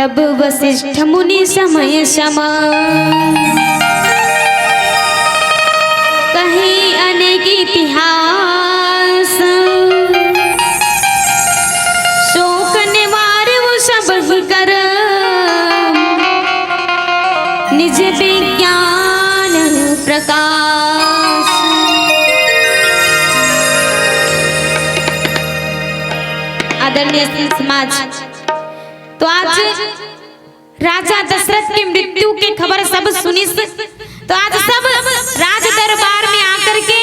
तब वशिष्ठ मुनि समय सम कही अनेक इतिहास। शोक निवारउ सब ही कर निज विज्ञान प्रकाश। आदरणीय श्री समाज, तो आज राजा दशरथ के मृत्यु के खबर सब सुनिस, तो आज सब राज दरबार में आकर के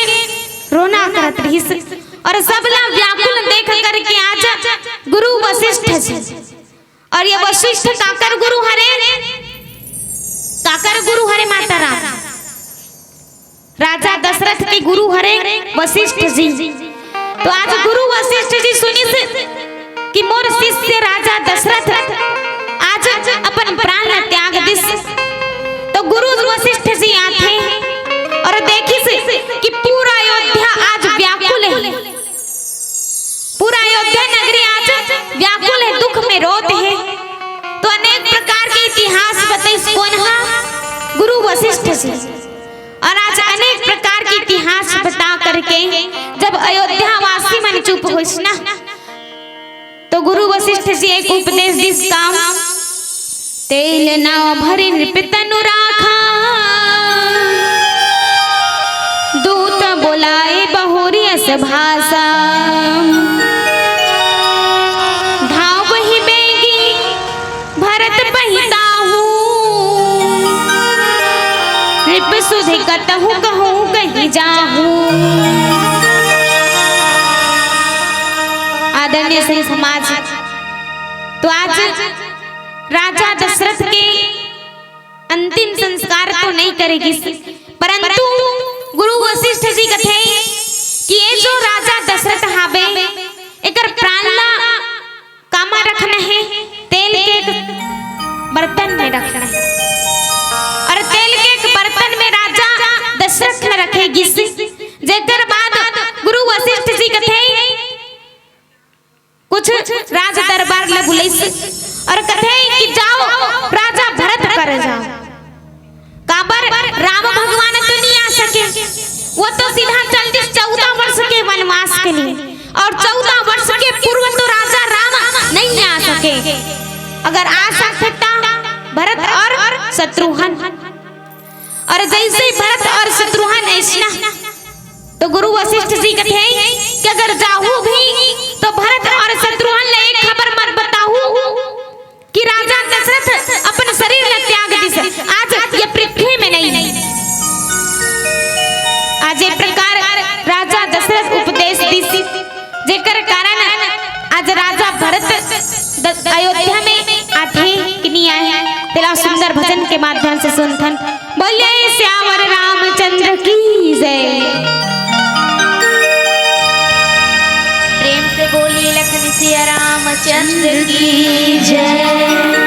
रोना करत रहिस और सब ला व्याकुल देख करके आज गुरु वशिष्ठ जी, और ये वशिष्ठ काकर गुरु हरे, काकर गुरु हरे माता राम, राजा दशरथ के गुरु हरे वशिष्ठ जी। तो आज गुरु वशिष्ठ जी सुनिस कि मोर शिष्य राजा दशरथ आज अपन प्राण ला त्याग दिस। तो गुरु वशिष्ठ जी आथे और देखिस कि पूरा अयोध्या आज व्याकुल हे, पूरा अयोध्या नगरी आज व्याकुल हे, दुख में रोत हे। तो अनेक प्रकार के इतिहास बतइस कोन हा? गुरु वशिष्ठ जी। और आज अनेक प्रकार के इतिहास बता करके जब अयोध्या वासी मन चुप होइस ना, तो गुरु वशिष्ठ जी एक उपदेश दिस काम, तेल ना भरे नृप तनु राखा, दूत बोलाए बहुरी अस भाषा। धाव ही बेगी भरत पहिताहू, नृप सुधि कतहु कहूँ कहि जाहू। आदरणीय श्री समाज, तो आज राजा दशरथ के अंतिम संस्कार तो नहीं करे गिस, परंतु गुरु वशिष्ठ जी कथे कि ये जो राजा दशरथ हावे, एकर प्राण ला कामा रखना हे, तेल के एक बर्तन में रखना हे। और तेल के एक बर्तन में राजा दशरथ ला रखे गिस, जेकर बाद गुरु वशिष्ठ जी कथे, कुछ राज दरबार ला बुलाइस और कथे कि जाओ, राजा भरत कर जाओ। काबर? राम भगवान तो नहीं आ सके, वो तो सीधा चल दिस चौदह वर्ष के वनवास के लिए, और चौदह वर्ष के पूर्व तो राजा राम नहीं आ सके। अगर आ सकता भरत और शत्रुघ्न, और जैसे ही भरत और शत्रुघ्न ऐसना, तो गुरु वशिष्ठ जी कथे कि अगर जाहू भी तो भरत और शत्रुघ्न ला एक खबर मत बताहू कि राजा दशरथ अपन शरीर ला त्याग दिस, आज ये पृथ्वी में नहीं। आज ये प्रकार राजा दशरथ उपदेश दिस, जेकर कारण आज राजा भरत द-, अयोध्या में आथे कि नहीं आए, तेला सुंदर भजन के माध्यम से सुनथन। बोलिए सियावर रामचंद्र की जय। प्रेम से बोलिए लखन सिया रामचंद्र की जय।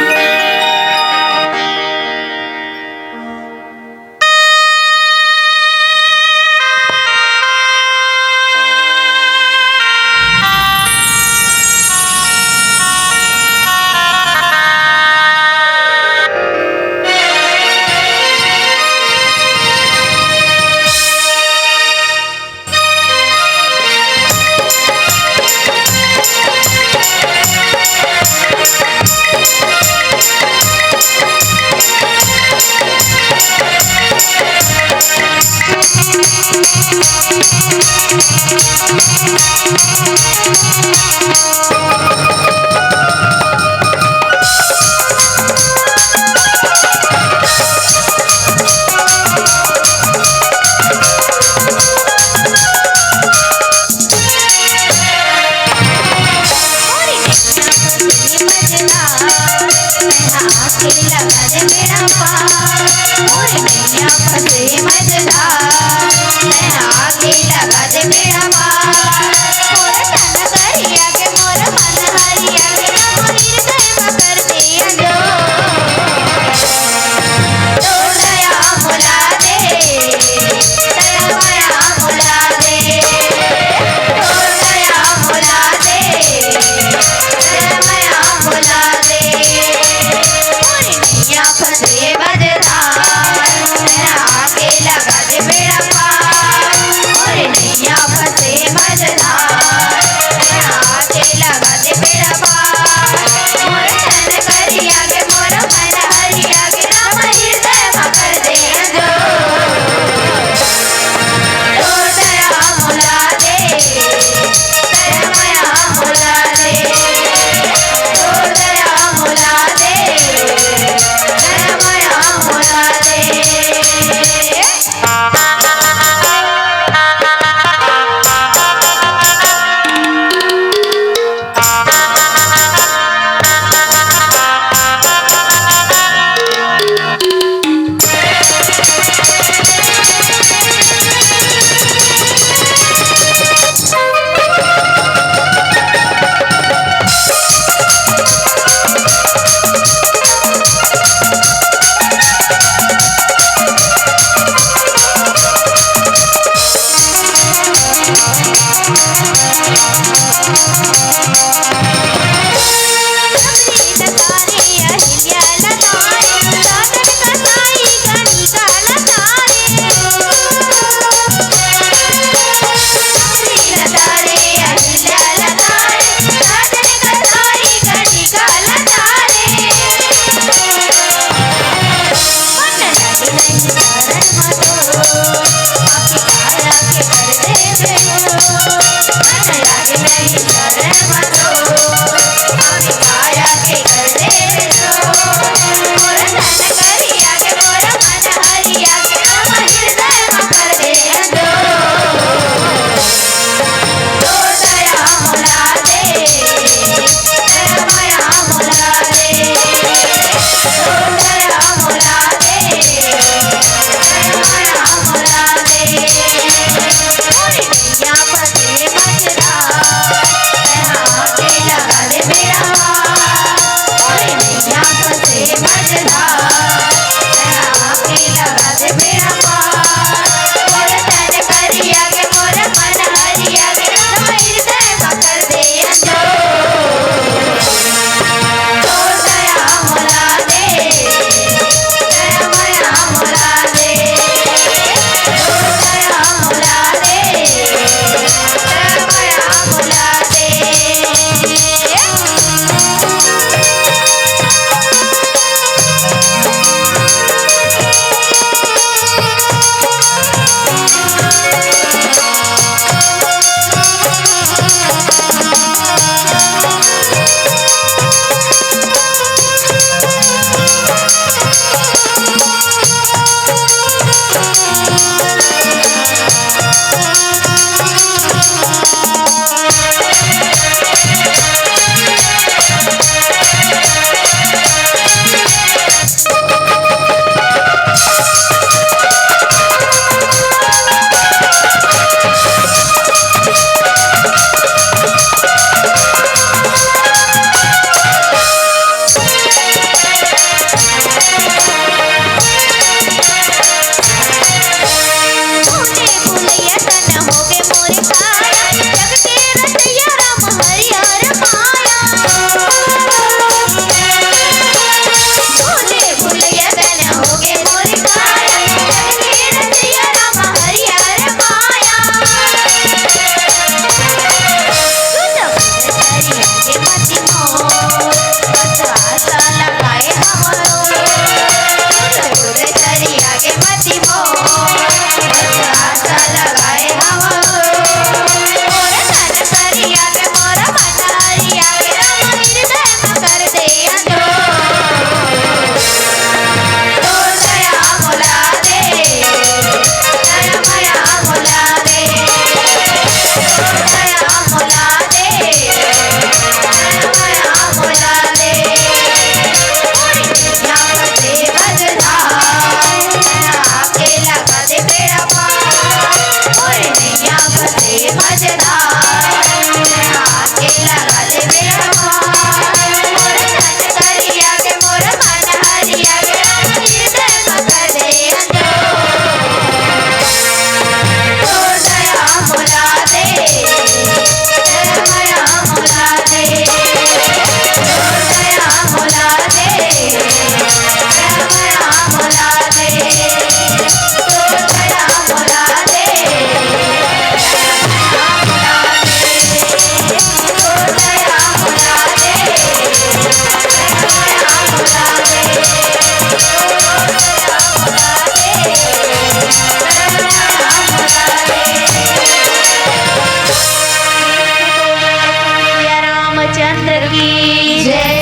रामचंद्र की जय।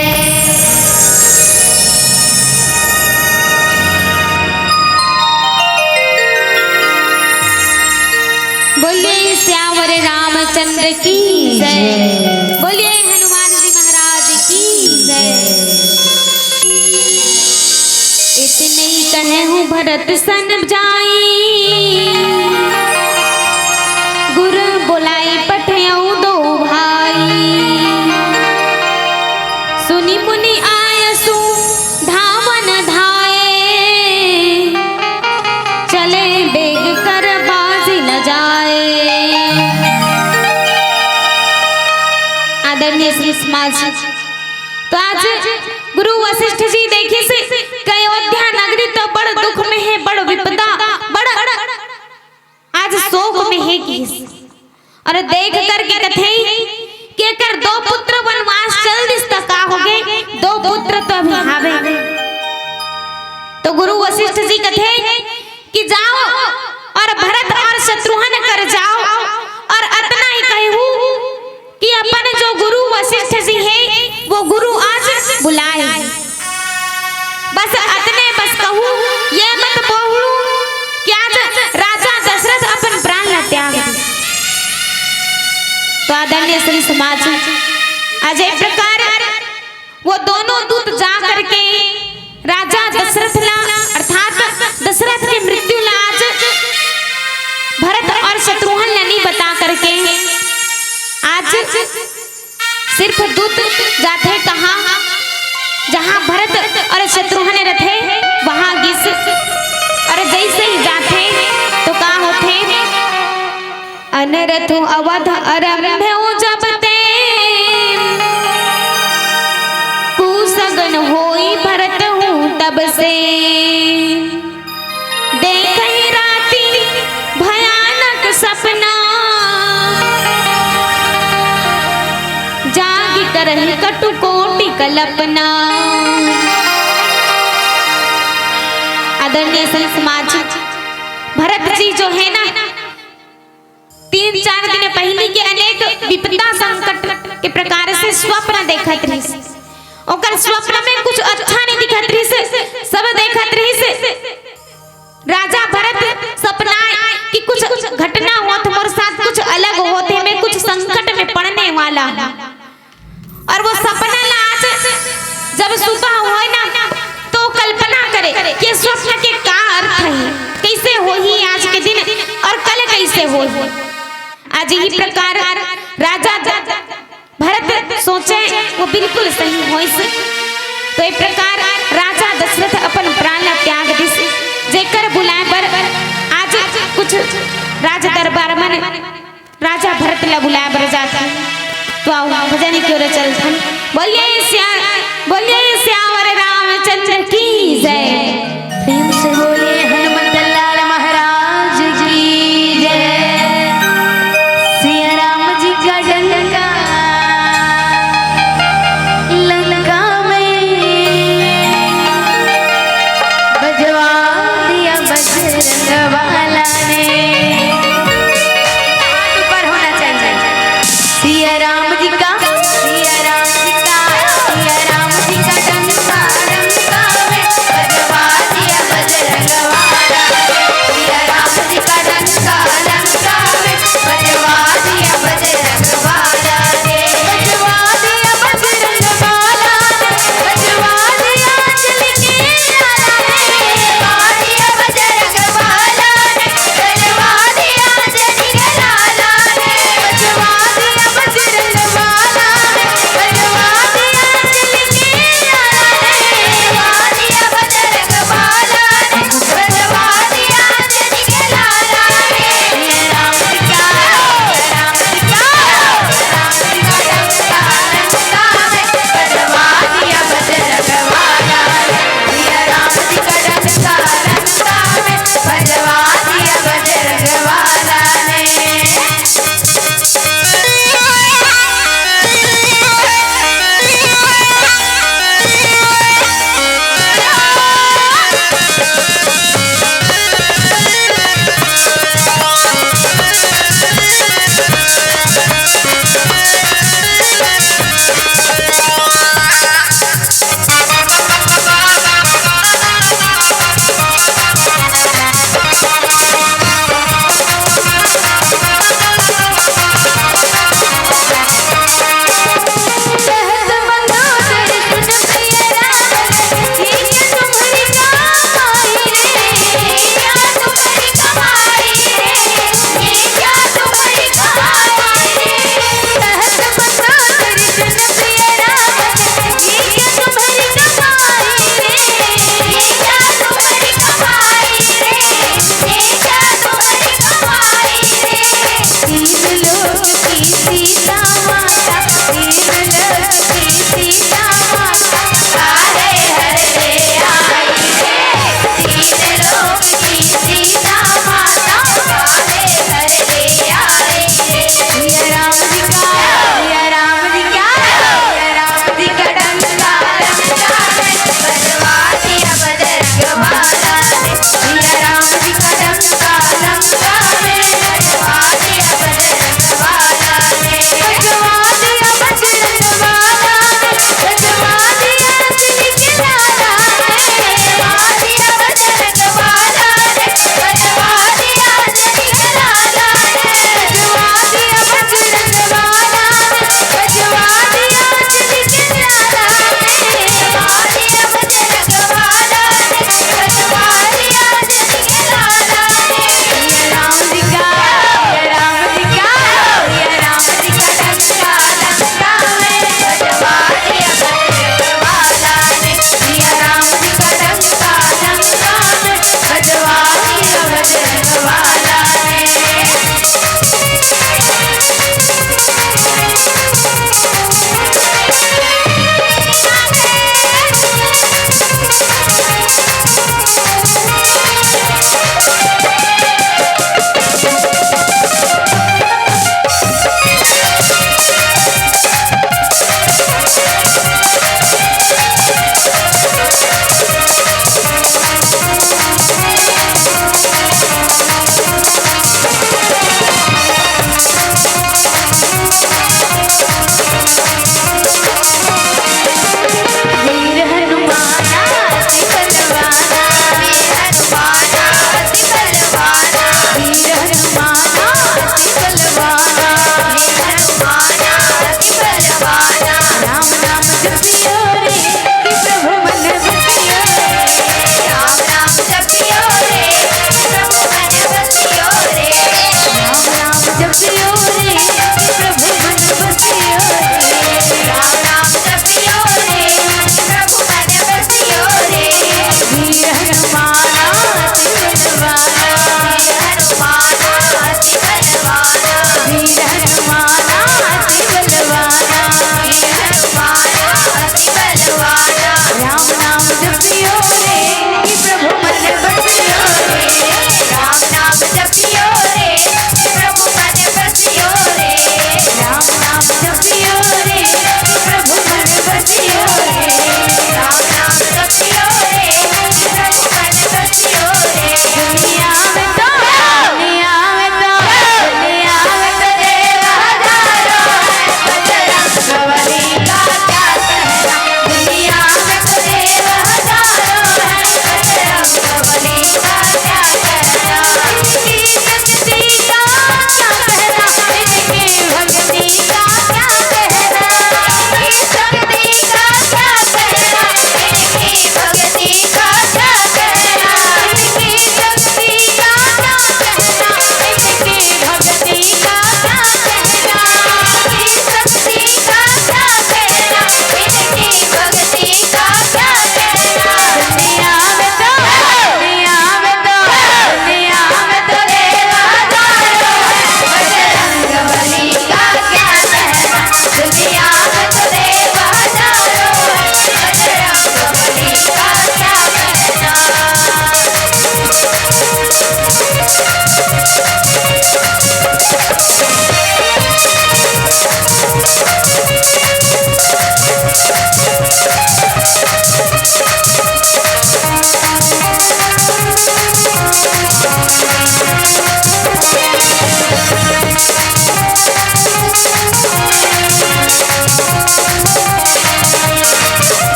बोलिए श्यावर रामचंद्र की जय। बोलिए हनुमान जी महाराज की जय। इतने ही कहे हूँ भरत सन जाई, गुर बोलाई पठेऊ दो भाई। सुनि मुनि आयसु धावन धाए, चले बेग कर बाजि न जाए। आदरणीय समाज। तो आज गुरु वशिष्ठ जी देखिस कि अयोध्या नगरी तो बड़ दुख में हे, बड़ विपदा, बड़ आज शोक में हे किहिस। अउ देख करके कथे कि एकर दो पुत्र वनवास चल दिस त का होगे, दो पुत्र तो अभी हावे। तो गुरु वशिष्ठ जी कथे कि जाओ अउ भरत अउ शत्रुघ्न कर जाओ अउ अतना ही कहू कि अपन जो गुरु वशिष्ठ जी हे, वो गुरु आज बुलाए। बस अतने बस कहू, ये मत बोलू कि आज राजा दशरथ अपन प्राण ला त्याग दे। तो आदरणीय श्री समाज, आज एक प्रकार वो दोनों दूत जा करके राजा दशरथ ला, अर्थात दशरथ के मृत्यु ला आज भरत अउ शत्रुघ्न ला नहीं बता करके आज सिर्फ दूत जाथे कहाँ, जहाँ भरत अउ शत्रुघ्न रथे, वहाँ गिस। अउ जैसे ही जाथे तो का होथे, अनरथ अवध आरंभ हो जब ते, कुसगन होई भरत हूँ तब से। देखहि राति भयानक सपना, जागि करहि कटु कोटि कल्पना। आदरणीय संत समाज, भरत जी जो है ना, तीन चार दिन पहिली के अनेक विपदा संकट के प्रकार से स्वप्न देखत रहिस। ओकर स्वप्न में कुछ अच्छा नहीं दिखत रहिस, सब देखत रहिस। राजा भरत सपनाए कि कुछ घटना होत, मोर साथ कुछ अलग होत हे, मैं कुछ संकट में पड़ने वाला हूँ। अउ वो सपना ला आज जब सुबह होय ना, तो कल्पना करे कि स्वप्न के का अर्थ हे, कैसे होही आज के दिन अउ कल कैसे होही। आज यही प्रकार राजा भरत सोचे, वो बिल्कुल सही होइस। तो ये प्रकार राजा दशरथ अपन प्राण ला त्याग दिस, जेकर बुलाए बर आज कुछ राज दरबार मन राजा भरत ला बुलाए बर जाथे। तो आओ, भजन की ओर चलथन। बोलिए सिया, बोलिए सियावर रामचंद्र की जय। प्रेम से बोले हनुमत लाल महाराज की जय। सिया राम जी का डंका लंका में बजवा दिया बजरंग वाला ने। हाथ ऊपर होना चाहिए। सिया राम जी का, सिया राम जी का, सिया राम जी का डंका, डंका में बजवा दिया बजरंग वाला।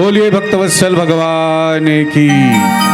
बोलिए भक्तवत्सल भगवान की।